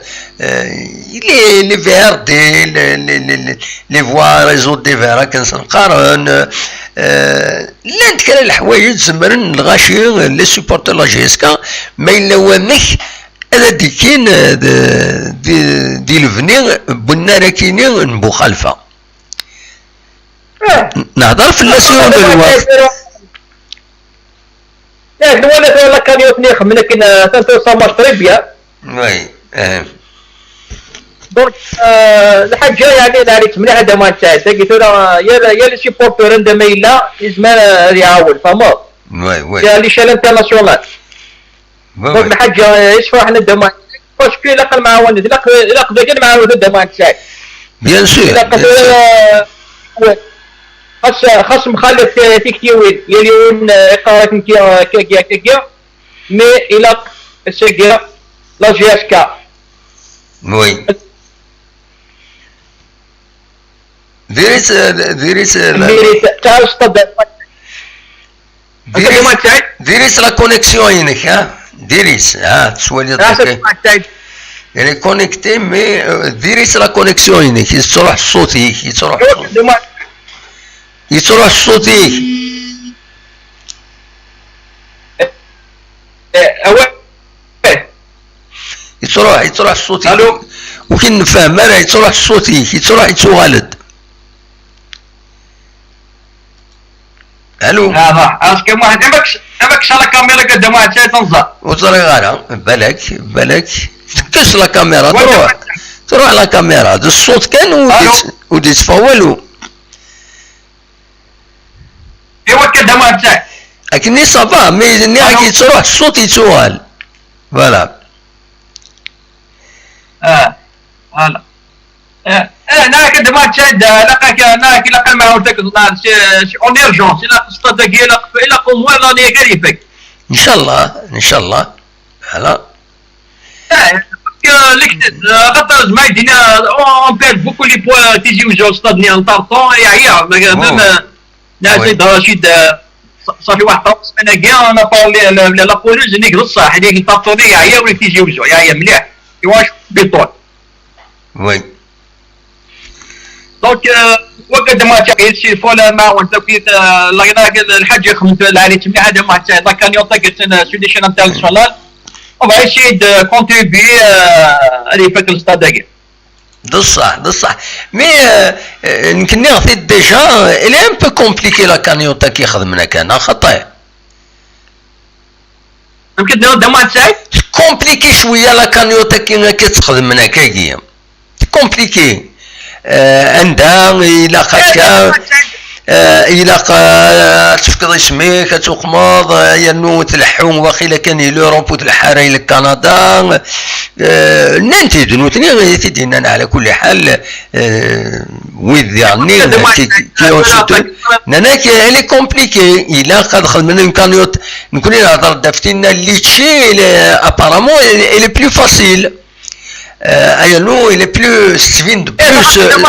Eh, les, les V R D, les, les, les, les, les voies réseau des V R D, akken s-neqqaren, eh, llant kra n leḥwayeǧ zemren lɣaci, les supporters n la J S K, ma yella wamek ad d-ikkin, eh, di, di, di lebni n wennar akini n Buxalfa. Ah. Nehder fell-as yiwen n lweqt. Yak, nwala tura la cagnotte-nni ixemmen akken, euh, ça, ça marche très bien. Oui, eh. Donc, euh, lḥaǧa, yeɛni, la rite mliḥ ad aman tɛedda. Tagi tura, yal, yal supporter anda ma yella, yezmer, euh, ad iɛawen, tfehmeḍ? Oui, oui. C'est à l'échelle internationale. Donc, الحاجة يشفى احنا الدموع. Parce que لا قل معاون، لا قل، لا قل داك المعاون الدموع تاعي. Bien sûr, bien sûr. خاص مخالف تيكتيوين يليون قارك انت كاكيا كاكيا. Mais il a c'est la G S K. Oui. Diri-tt, diri-tt, la- diri-tt, تعال استاد. Diri-tt la connexion-inek, ha? Diri-tt, ha, tettwaliḍ. Elle est connectée, mais, euh, diri-tt la connexion-inek, yettruḥ ṣṣut-ik, yettruḥ ṣṣut-ik. Yettruḥ ṣṣut-ik. Yettruḥ, yettruḥ ṣṣut-ik. Ur k-nefhem ara, yettruḥ ṣṣut-ik, yettruḥ, yettuɣal-d. Allô. Ah, ah, est-ce que moi, أماكش، أماكش على كاميرا قد ما عشان تنزل. وترى غارة، بالك، بالك. تكش la caméra، تروح. تروح la caméra، الصوت كان وديت، وديت فوالو. ايوا كده ما عشان. أكني ça va، mais ني راكي تروح الصوت يتسوال. Voilà. اه، voilà. اه، اه، نا كده ما تشاهد، لا كا-، نا كي لا قال ما هو تك-، لا، شي، شي en urgence، لا قصة دقيقة، لا ق-، لا قوم ولا ني غير يفك. إن شاء الله، إن شاء الله. Voilà. اه، parce que ليك، اه، خاطر زعما يدينا، on perd beaucoup les points، تيجي وجهه استاد ني انطرطون، يا، يا، ما، ما، ما، ناس رشيد، اه، ص-، صافي واحد الطرف سمعنا كاع، انا بارلي ل-، ل-، لابوليس، نيك بصح، هذيك الفاكتوري يعيا ولا تيجي وجهه، يعيا مليح. ايوا، بيطول. Oui. Donc, euh, وقد ما تعيد شي فولا ما وانت كيت، آه، لا، لا، الحاج يخمم في العالي تمي هذا ما تعيد، لا كان يعطيك سنة سوليشن انترناسيونال. On va essayer de contribuer, آه، اللي فك الاستاد هاكي. بصح، بصح. Mais، آه، آه، نكني عطيت déjà، il est un peu compliqué la cagnotte كي خدمنا كان، خطير. يمكن دابا ما تسعي؟ Compliqué شوية la cagnotte كي، كي تخدمنا كاكي. Compliqué. آه، عندها إلا خاصك، آه، إلا قا-، تفكر اسمك، تقمض، آه، ينو تلحو، واخيلا كان يلوروب وتلحاري لكندا. آه، ننتي دنوتني، تدينا على كل حال، آه، ويد يعني، كي، كي يوصلتو. نانا كي، elle est compliquée. إلا قد خدمنا une cagnotte، نكون نهضر دافتينا اللي تشي، apparemment، elle est plus facile. آه، أيا نو، il est plus، تسفين de plus، آه،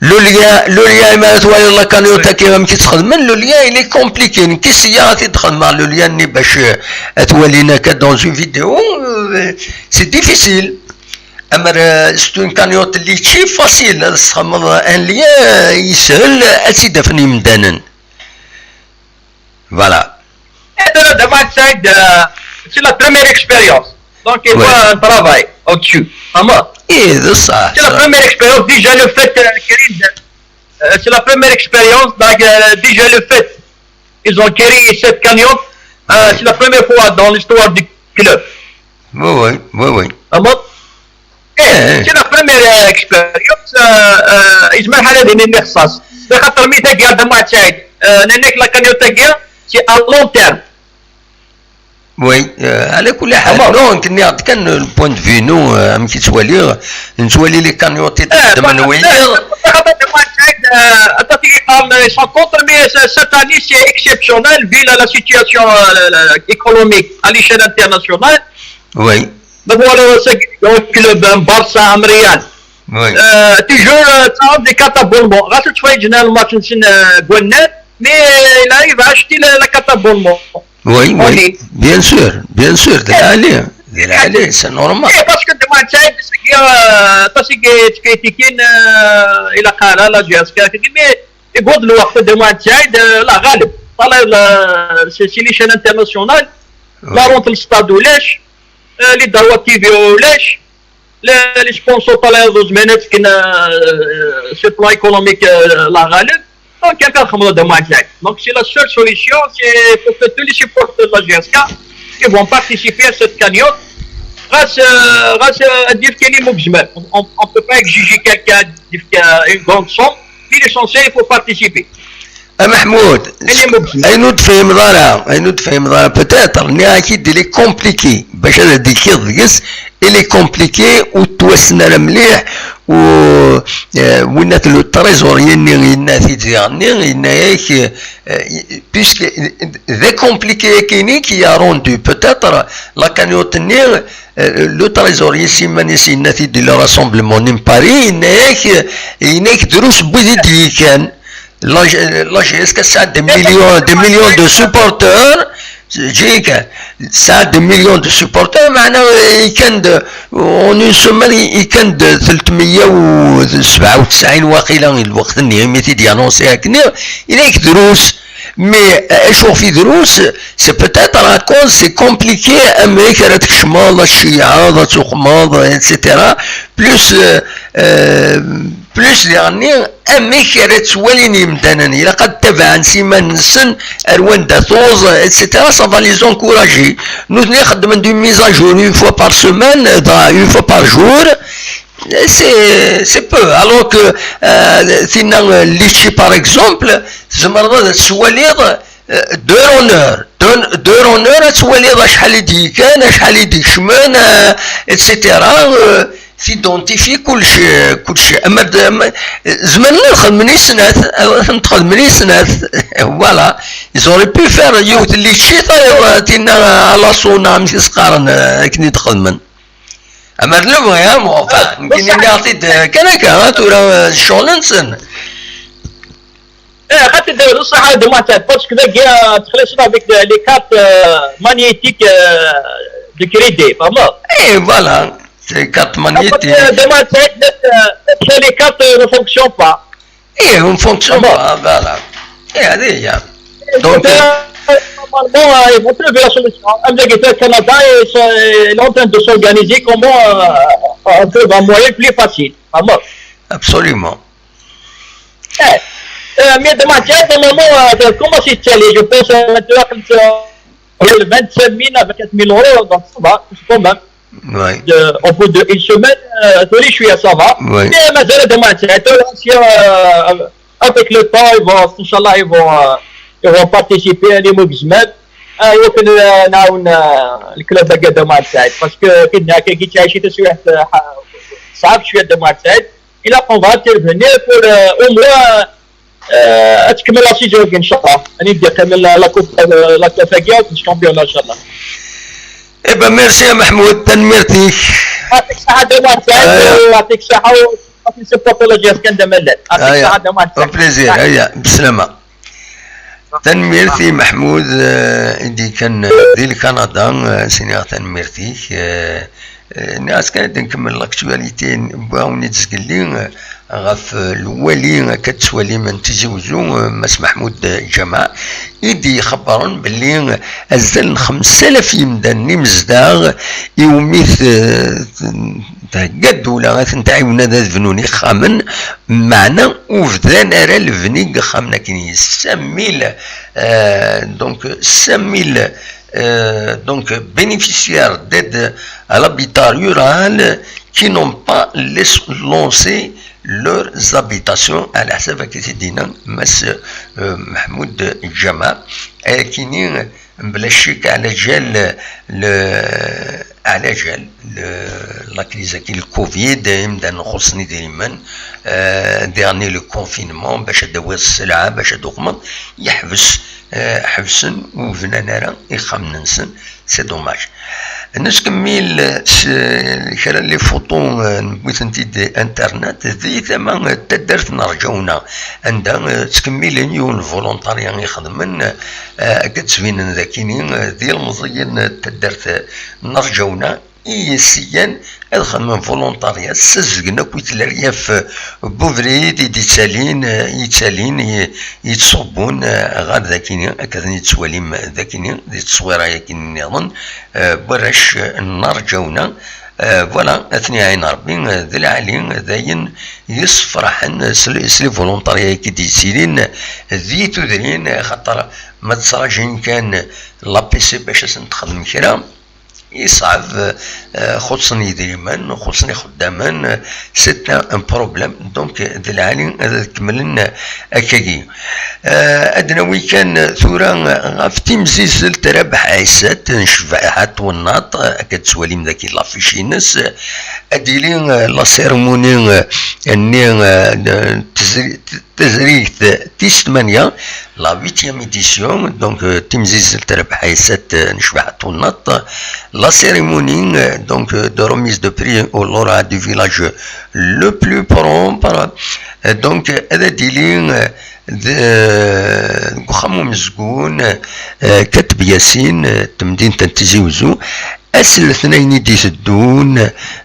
le lien، le lien، ما توالي la cagnotte كيما كي تخدم، le lien، il est compliqué. نكي سيارة تخدم مع le lien ني باش، آه، أتوالينا كا dans une vidéo، آه، c'est difficile. أما، آه، c'est une cagnotte اللي تشي facile، تخدم un lien، آه، يسهل، آه، أتي دفني مدانن. Voilà. انا دابا سعيد، آه، c'est la première expérience. Donc, il faut un travail au-dessus. فهمت؟ ايه، بصح. C'est la première expérience. Déjà, le fait, euh, كريم، euh, c'est la première expérience. Donc, euh, déjà, le fait, ils ont créé cette cagnotte. Euh, c'est la première fois dans l'histoire du club. Oui, oui, oui, oui. فهمت؟ ايه، c'est la première، آه، expérience، آه، آه، يجمع الحالة هذه من الاختصاص. خاطر مي تاكيا دابا سعيد، آه، لانك la cagnotte تاكيا، c'est à long terme. Oui، آه، على كل حال، نو، كني عطيك كان le point de vue، نو، آه، أم كي توالي، نتوالي les cagnottes تقدم نوية. خاطر دابا سعيد، آه، أنت تيجي قال، ils sont contre، mais cette année, c'est exceptionnel, vu la, la situation, آه، la, la, économique à l'échelle internationale. Oui. Donc voilà, c'est un club, un Barça, un Real. Oui. Euh, toujours, euh, ça, des quatre abonnements. Grâce au Tchouaï, j'ai un match, c'est, euh, Gwenet, mais, euh, il arrive à acheter le, le quatre abonnements. Oui, oui. Bien sûr, bien sûr, de l'aller, de l'aller, c'est normal. Et parce que demain, tu sais, c'est que, euh, parce que tu critiques, euh, il a قال la G S K, mais يقعد الوقت دابا تسعيد، آه، لا غالب. طلع ال-، c'est, c'est l'échelle internationale. لا رونت الاستاد ولاش، آه، لي دعوة تي في ولاش، لا، لي سبونسور طلع دوز مينوت كنا، آه، سي بلان ايكونوميك، آه، لا غالب. دونك كان كنخمم هذا ما تسعيد. Donc, c'est la seule solution, c'est pour que tous les supporters de la G S K qui vont participer à cette cagnotte. غاس، آه، غاس، آه، دير كلمة بجمال. On, on, on peut pas exiger quelqu'un de faire une grande somme. Mais l'essentiel, il faut participer. A Mahmoud, ayen ur d-tefhimeḍ ara, ayen ur d-tefhimeḍ ara, peut-être, nniɣ-ak-id, il est compliqué, bac ad d-tekiḍ deg-s, il est compliqué, ur tettwassen ara mliḥ, u, eh, winna le trésorier-nni yenna-t-id diɣenni, yenna-yak, eh, puisque, eh, d compliqué-agi-nni qui a rendu, peut-être, la cagnotte-nni, eh, le trésorier s iman-is yenna-t-id di le rassemblement-nni n Paris, yenna-yak, yenna-yak drus n wid i d-yekkan. La, la G S K tesɛa des millions, des millions de supporters, zik, tesɛa des millions de supporters, meɛna, eh, kan d, en une semaine, i, i kan d telt meyya u sebɛa u tesɛin waqila i lweqt-nni, imi t-id-yanonsi akken, yenna-yak drus. Mais, eh, acu ɣef i drus, c'est peut-être à cause, c'est compliqué, amek ara tkecmeḍ, ad tceyyɛeḍ, ad tuqmeḍ, et cetera. Plus, euh, euh, plus diɣenni, amek ara ttwalin yimdanen, ilaq ad ttabaɛen s iman-nsen ar wanda tuɣ, et cetera. Ça va les encourager. Nutni xeddmen une mise à jour une fois par semaine, dɣa une fois par jour. C'est, c'est peu. Alors que, euh, tinna, euh, Litchi, par exemple, tzemreḍ ad tt-twaliḍ, euh, d'heure en heure. D'heure, d'heure en heure, ad twaliḍ acḥal i d-yekkan, acḥal i d-ikecmen, euh, et cetera. Euh, tidentifie kullec, kullec. Ama d, ama, zemren ad xedmen i snat, ad ten-xedmen i snat. Voilà. Ils auraient pu faire yiwet n Litchi, tayeḍ, tinna, à la sauna, amek i s-qqaren, euh, akken i d-xedmen. Ama d lebɣi, am, enfin, ah, nekkini bṣaḥ. Nniɣ-t-id, euh, kan akka, ha, tura, euh, ccɣel-nsen. Eh, xaṭi d, d ṣṣeḥ a Dda Muḥend, parce que dagi, euh, ttxelliṣen avec de, les cartes, euh, magnétiques, euh, de crédit, vraiment. Eh, voilà, c'est carte magnétique. Parce que, euh, Dda Muḥend, euh, les cartes, euh, ne fonctionnent pas. Eh, on fonctionne pas, voilà. Eh, allez, hein. Donc, euh, normalement, euh, ils vont trouver la solution. Avec le Canada, ils sont, euh, ils sont en train de s'organiser comment, euh, on trouve un moyen plus facile. Vraiment. Absolument. Eh, euh, mais de ma tête, normalement, euh, comment c'est allé ? Je pense, euh, maintenant, euh, le vingt-cinq mille avec quatre mille euros, donc ça va, c'est quand même. Ouais. De, au bout d'une semaine, euh, tous les jours, ça va. Ouais. Mais ma zèle de ma tête, euh, si, euh, avec le temps, ils vont, Inch'Allah, ils vont, euh, ils vont participer à les mouvements. Euh, يمكن، euh, نعاون، euh, le club de Dda Muḥend Saɛid. Parce que كنا كي تعيشي تسويح، euh, صعب شوية Dda Muḥend Saɛid. Il a qu'on va intervenir pour, euh, au moins, euh, تكمل la saison إن شاء الله. يعني يبدا يكمل la, la coupe, euh, la coupe, le championnat إن شاء الله. Eh ben, merci يا محمود, tanemmirt-ik. يعطيك الصحة Dda Muḥend Saɛid, آه. ويعطيك الصحة و-، وفي سبورت ولا جهاز كان دم الليل. يعطيك آه، الصحة Dda Muḥend Saɛid. Au plaisir, هيا، بسلامة. Tanemmirt i Meḥmud, eh, i d-yekkan, eh, di Lkanada, eh, s-iniɣ tanemmirt-ik, eh, eh, nniɣ-as kan ad nkemmel l'actualité, wwiɣ-awen-id zgelli, eh, ɣef, eh, lwali, akka d-tettwalim, n Tizi Wezzu, eh, Mass Meḥmud Ǧamaɛ, i d-ixebbren belli, eh, azal n xemsa alaf yimdanen imezdaɣ iwumi t-, eh, thegga ddula ad ten-tɛiwen ad, ad bnun ixxamen, meɛna ur bdan ara lebni n yixxamen akken cinq mille, euh, donc cinq mille, euh, donc bénéficiaires d'aide à l'habitat rural qui n'ont pas les-, lancé leurs habitations, ɛla ḥsab akken i t-id-yenna Mass, euh, Meḥmud Ǧamaɛ. Ayakini, mebla ccek, ɛla ǧal le, ɛla ǧal le, la crise-agi, le covid, imdanen xuṣṣen idrimen, euh, dernier le confinement, bac ad d-tawiḍ sselɛa, bac ad d-tuqmeḍ, yeḥbes, euh, ḥebsen, ur bnan ara ixxamen-nsen, c'est dommage. Nettkemmil s kra n les photos, euh, newwi-tent-id di internet, di tama, euh, n taddart n Rǧawna, anda, euh, ttkemmilen yiwen n volontariat ixedmen, euh, akka d-ttbinen dakini, euh, d ilmeẓyen n taddart n Rǧawna, i yessigan ad xedmen volontariat, ssazedgen akk i tlaryaf, euh, n ubrid i d-ittalin, euh, yettalin, i, yettṣubbun, euh, ɣer dakini, akka d-nettwalim dakini, di tteswira-yagi nniḍen, euh, n warrac, euh, n Rǧawna. Euh, voilà, ad ten-iɛin Ṛebbi, euh, d lɛali, euh, d ayen yessefraḥen, euh, s, s les volontaires-agi d-yettilin, euh, di tudrin, euh, xaṭer ma ttraǧin kan l'A P C bac ad sen-texdem kra, Yeṣɛeb, eh, xuṣṣen yidrimen, xuṣṣen ixeddamen, eh, c'est un, un problème. Donc, eh, d lɛali ad kemmlen, eh, akkagi. Eh, ad nawi kan tura, eh, ɣef timzizzelt Rabeḥ Ɛisat n Cbaḥa Twennaḍt, eh, akka d-tettwalim daki l'affiche-ines, eh, ad d-yili, eh, la cérémonie, eh, nni, eh, n tezri-, tezrigt tis tmanya, la huitième édition, donc, euh, timzizzelt Rabeḥ Ɛisat, euh, n Cbaḥa Twennaḍt, la cérémonie, euh, donc, euh, de remise de prix au lauréat du village le plus propre. Euh, donc, euh, ad d-yili, euh, de, euh, deg uxxam umezgun, euh, Kateb Yasin, euh, temdint n Tizi Uzzu, ass n letnayen i d-iteddun,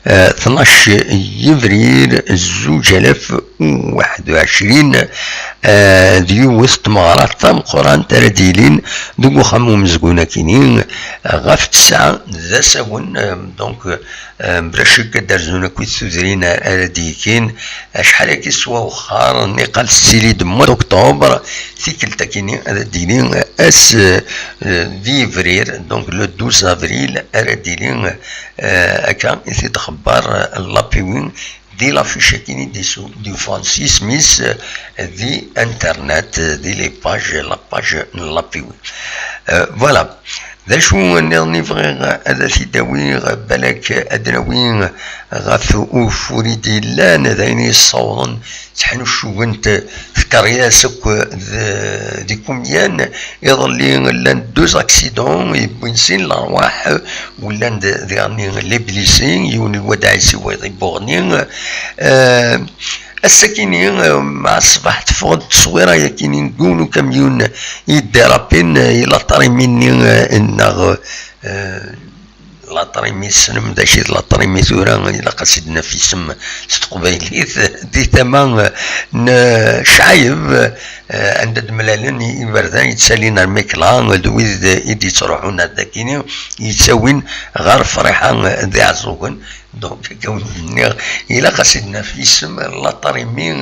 eh, tnac yebrir zuǧ alaf u waḥed u ɛecrin, eh, d yiwet n tmeɣra tameqqrant ara d-yilin deg uxxam umezgun akini, eh, ɣef ttesɛa d asawen, eh, donc, eh, bla ccek ad d-rzun akkit tudrin ara d-yekin, acḥal akka yeswa wexxar, niqal tettili-d mois d'octobre, tikkelt akini ad d-yili ass, eh, d yebrir, donc le douze avril, ara d-yili, eh, akka i t-id-xebber, eh, l'A P W di l'affiche akini d-isu-, d-yufan s yisem-is, eh, di internet, eh, di les pages, la page n l'A P W. Eh, voilà. D acu nniḍen i bɣiɣ ad t-id-awiɣ, balak ad nawi ɣef ufur i d-yellan, d ayen yessawḍen tteḥnuccugent tkeryas akk d, d ikumyan. Iḍelli llan deux accidents, yewwin sin lerwaḥ, u llan d, diɣen les blessés, yiwen n lwad Ɛisiwayeḍ i Buɣni. Eh, ass-akini, eh, mɛa ṣṣbeḥ teffeɣ-d tteswira yakini n yiwen ukamyun i ddirapen, eh, i laṭrimi-nni, eh, nneɣ, eh, laṭrimi, tessnem d acu i d laṭrimi tura, ilaq ad s-id-naf isem s teqbaylit, di tama, eh, n Cɛayeb, eh, anda d-mlalen i-, iberdan yettalin ar Mikla, d wid i d-yettruḥun ar dakini, yettawin ɣer Friḥa, eh, d Iɛeẓẓugen. Donc, akka wen-d-nniɣ, ilaq ad s-id-naf isem, laṭrimi,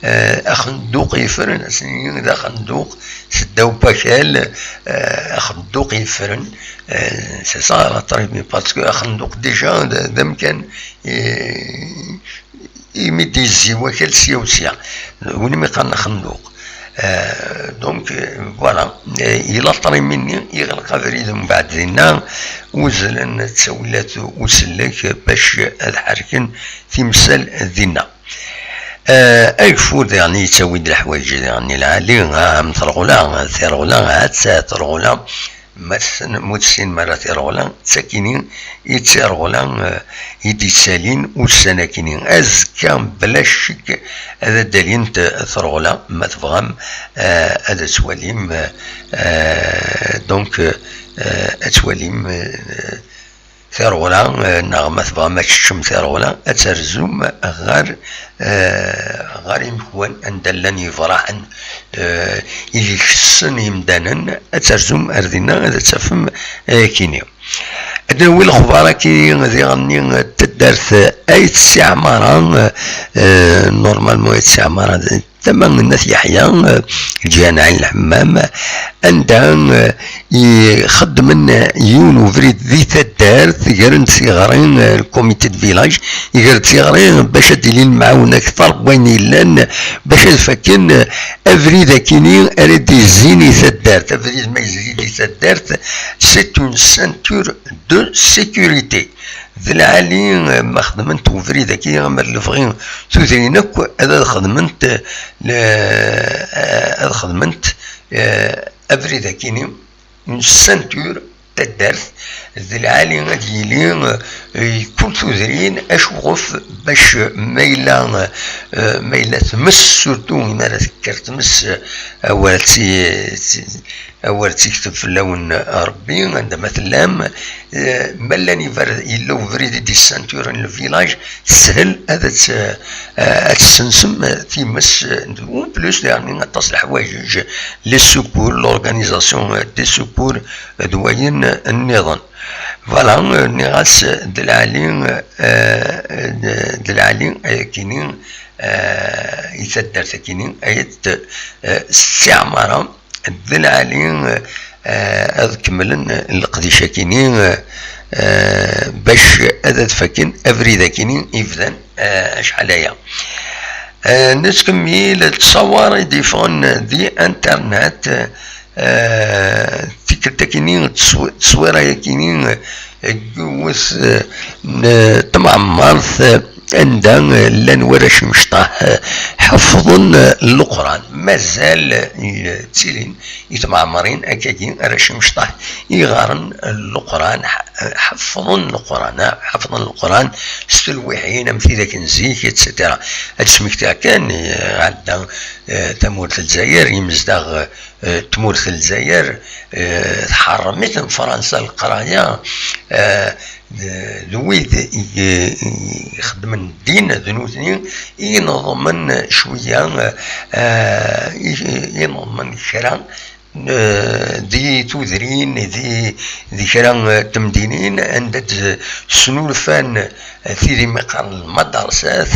eh, axenduq yeffren, ad s-nini d axenduq seddaw wakal, eh, axenduq yeffren, eh, c'est ça laṭrimi, parce que axenduq déjà d, d amkan, eh, imi d-yezzi wakal sya u sya, win umi qqaren axenduq. Euh, donc, euh, voilà. Euh, i laṭrimi-nni, iɣleq abrid mbeɛd dinna, uzzlen ttawillat usellek bac ad ḥerken timsal dinna. Euh, ageffur diɣen yettawi-d leḥwayeǧ diɣen lɛali, ah, am terɣula, tirɣula, ha-tt-a terɣula, ma tessen-, ma ur tessinem ara tirɣula, d takini i d tirɣula, eh, i d-yettalin ussan-akini. Azekka, bla ccek, ad d-alint terɣula, ma tebɣam, eh, ad twalim, eh, donc, eh, ad twalim, eh, tirɣula, eh, neɣ ma tebɣam ad teččem tirɣula, ad terzum ɣer, eh, ɣer imekwan anda llan yebraḥen, eh, ideg tessen yimdanen, ad terzum ar dinna, ad tafem, eh, kini. Ad nawi lexbar-agi diɣen-nni n taddart Ayt Si Ɛmara, eh, normalement Ayt Si Ɛmara d tama n At Yeḥya, eh, lǧiha n Ɛin Lḥemmam, anda, eh, ixeddmen yiwen ubrid di taddart, gren-d tiɣri, eh, le comité de village, iger-d tiɣri bac ad d-ilin lemɛawna akteṛ n wayen yellan, bac ad fakken, eh, abrid akini ara d-izzin i taddart. Abrid ma yezzi di taddart, c'est une ceinture de sécurité. D lɛali, eh, ma xedment ubrid-agi, ama d lebɣi tudrin akk, ad, ad xedment, eh, le-, eh, ad xedment, eh, abrid-akini, une ceinture, taddart, d lɛali ad yili, eh, i kul tudrin, acuɣef, bac ma yella, eh, ma yella tmes, surtout imi ara tekker tmes, eh, awer tt-, tt-, awer tt-ikteb fell-awen Rebbi, anda ma tellam, eh, ma llan iber-, yella ubrid i d-yessenturen le village, teshel ad tt-, eh, ad tessensem times, eh, en plus, diɣen aṭas leḥwayeǧ, les secours, l'organisation, eh, des secours, eh, d wayen, eh, nniḍen. Voilà, eh, nniɣ-as, eh, d lɛali, eh, d, d lɛali, eh, akini, eh, i taddart akini, ayet, eh, Si Ɛmara, d lɛali, eh, ad kemmlen leqdic akini, eh, eh, bac ad ad-fakken abrid akini yebdan, eh, acḥal aya. Eh, nettkemmil, ttṣawar i d-yeffɣen di internet, eh, tikkelt akini, ttṣw-, ttṣwira yakini, eh, yiwet, eh, n, eh, temɛemmart, eh, anda, eh, llan warrac imecṭaḥ, eh, ḥeffḍen, eh, Leqran. Mazal, eh, ttilin i temɛemrin akkagi, arrac imecṭaḥ iɣaren Leqran, ḥ-, ḥeffḍen Leqran, ah, ḥeffḍen Leqran s telwiḥin am tidak n zik, et cetera. Ad d-smektiɣ kan, eh, ɛedda, eh, tamurt n Lezzayer, imezdaɣ, eh, tmurt n Lezzayer, eh, tḥeṛṛem-iten Fransa leqraya, eh, d, d wid i, i ixeddmen ddin, d nutni i ineḍmen cwiya, eh, i, i ineḍmen kra, eh, di tudrin, di, di kra n temdinin anda d-snulfan tid i mi qqaren lmadrasat,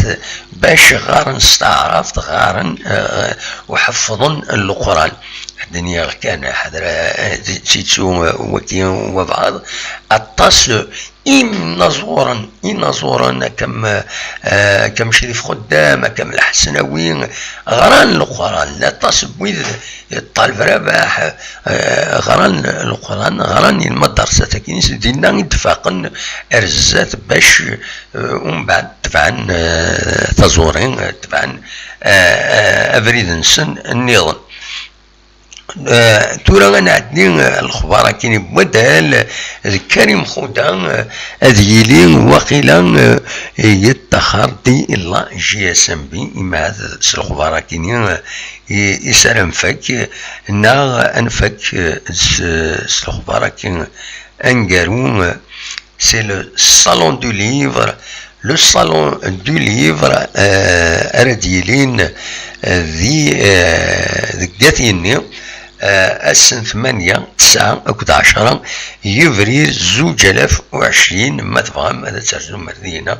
bac ɣaren s taɛrabt, ɣaren, eh, u ḥeffḍen Leqran. Ad d-iniɣ kan, ḥader, eh, tittu, eh, waki wabɛaḍ, aṭas, eh, inaẓuren, inaẓuren, akka am, eh, akka am Crif Xuddam, akka am Lḥesnawi, ɣran Leqran, aṭas n wid, Ṭṭaleb Rabaḥ, eh, ɣran Leqran, ɣran i lmadrasat-agi, dinna i d-faqen ar zdat bac, eh, umbeɛd tebɛen, eh, taẓuri, eh, tebɛen, eh, eh, abrid-nsen nniḍen. Eh, tura ad nɛeddi, eh, lexbar akkin n waddal, eh, d Karim Xuda, eh, ad yili waqila, eh, yeṭṭaxer di la G S M B, imaɛad s lexbar akkin, eh, i, i s ara nfak, neɣ ad nfak, eh, s, s lexbar akkin aneggaru, eh, c'est le Salon du Livre. Le Salon du Livre, eh, ara d-yilin, eh, di, eh, deg At Yenni, eh, ass n tmanya, tesɛa akked ɛecra yebrir zuǧ alaf u ɛecrin, ma tebɣam ad terzum ar dinna.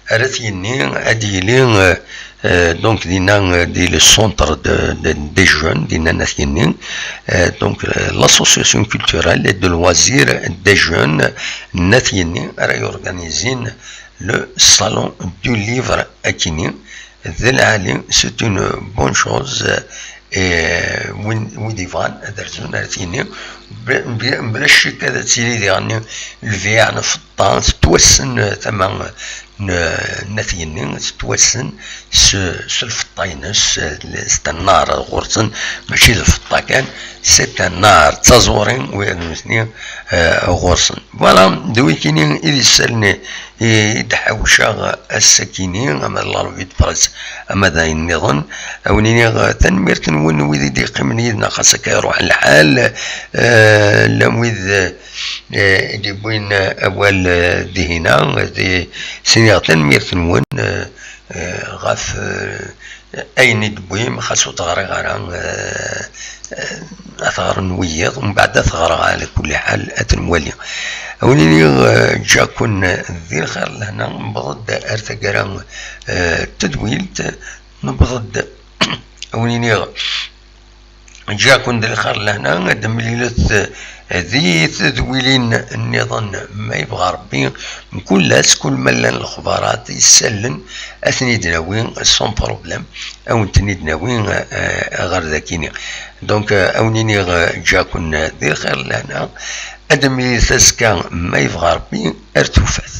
Ara t-yini ad d-yili, eh, eh, donc dinna, eh, di le centre de, de, des jeunes, dinna n At Yenni, eh, donc, eh, l'association culturelle et de loisirs des jeunes n At Yenni ara yorganisin le Salon du Livre akini. D lɛali, c'est une bonne chose, eh, et win, wid yebɣan ad rzun ar tini, bla, bla, bla ccek ad tili diɣen lbiɛ n lfeṭṭa, tettwassen tama n, n At Yenni, tettwassen s, s lfeṭṭa-ines, c'est un art ɣur-sen, mačči d lfeṭṭa kan, c'est un art, d taẓuri, wiyaḍ nutni, eh, ɣur-sen. Voilà, d wikini i d isalen i d-ḥawceɣ ass-akini, ama d la revue de presse, ama d ayen nniḍen. A wen-iniɣ tanemmirt-nwen, wid i d-yeqqimen yid-neɣ, xas akka iruḥ lḥal, eh, llan wid, eh, i d-yewwin awal, eh, dihina, di, s-iniɣ tanemmirt-nwen, eh, eh, ɣef, eh, ayen i d-tewwim, xas ur t-ɣriɣ ara, eh, eh, ad t-ɣren wiyiḍ, mbeɛd ad t-ɣreɣ, ɛla kulli ḥal, ad t-nwali. A wen-iniɣ, eh, ǧǧiɣ-ken di lxir lehna, newweḍ-d ar taggara, eh, n tedwilt, newweḍ-d, a wen-iniɣ, ǧǧiɣ-ken di lxir lehna, ad d-temlilet, eh, di tedwilin nniḍen, ma yebɣa Rebbi, mkul ass, kul ma llan lexbarat, isallen, ad ten-id-nawi sans problème, ad wen-ten-id-nawi, eh, ɣer dakini. Donc, eh, a wen-iniɣ, eh, ǧǧiɣ-ken di lxir lehna, ad d-temlilet azekka, ma yebɣa Rebbi, ar tufat.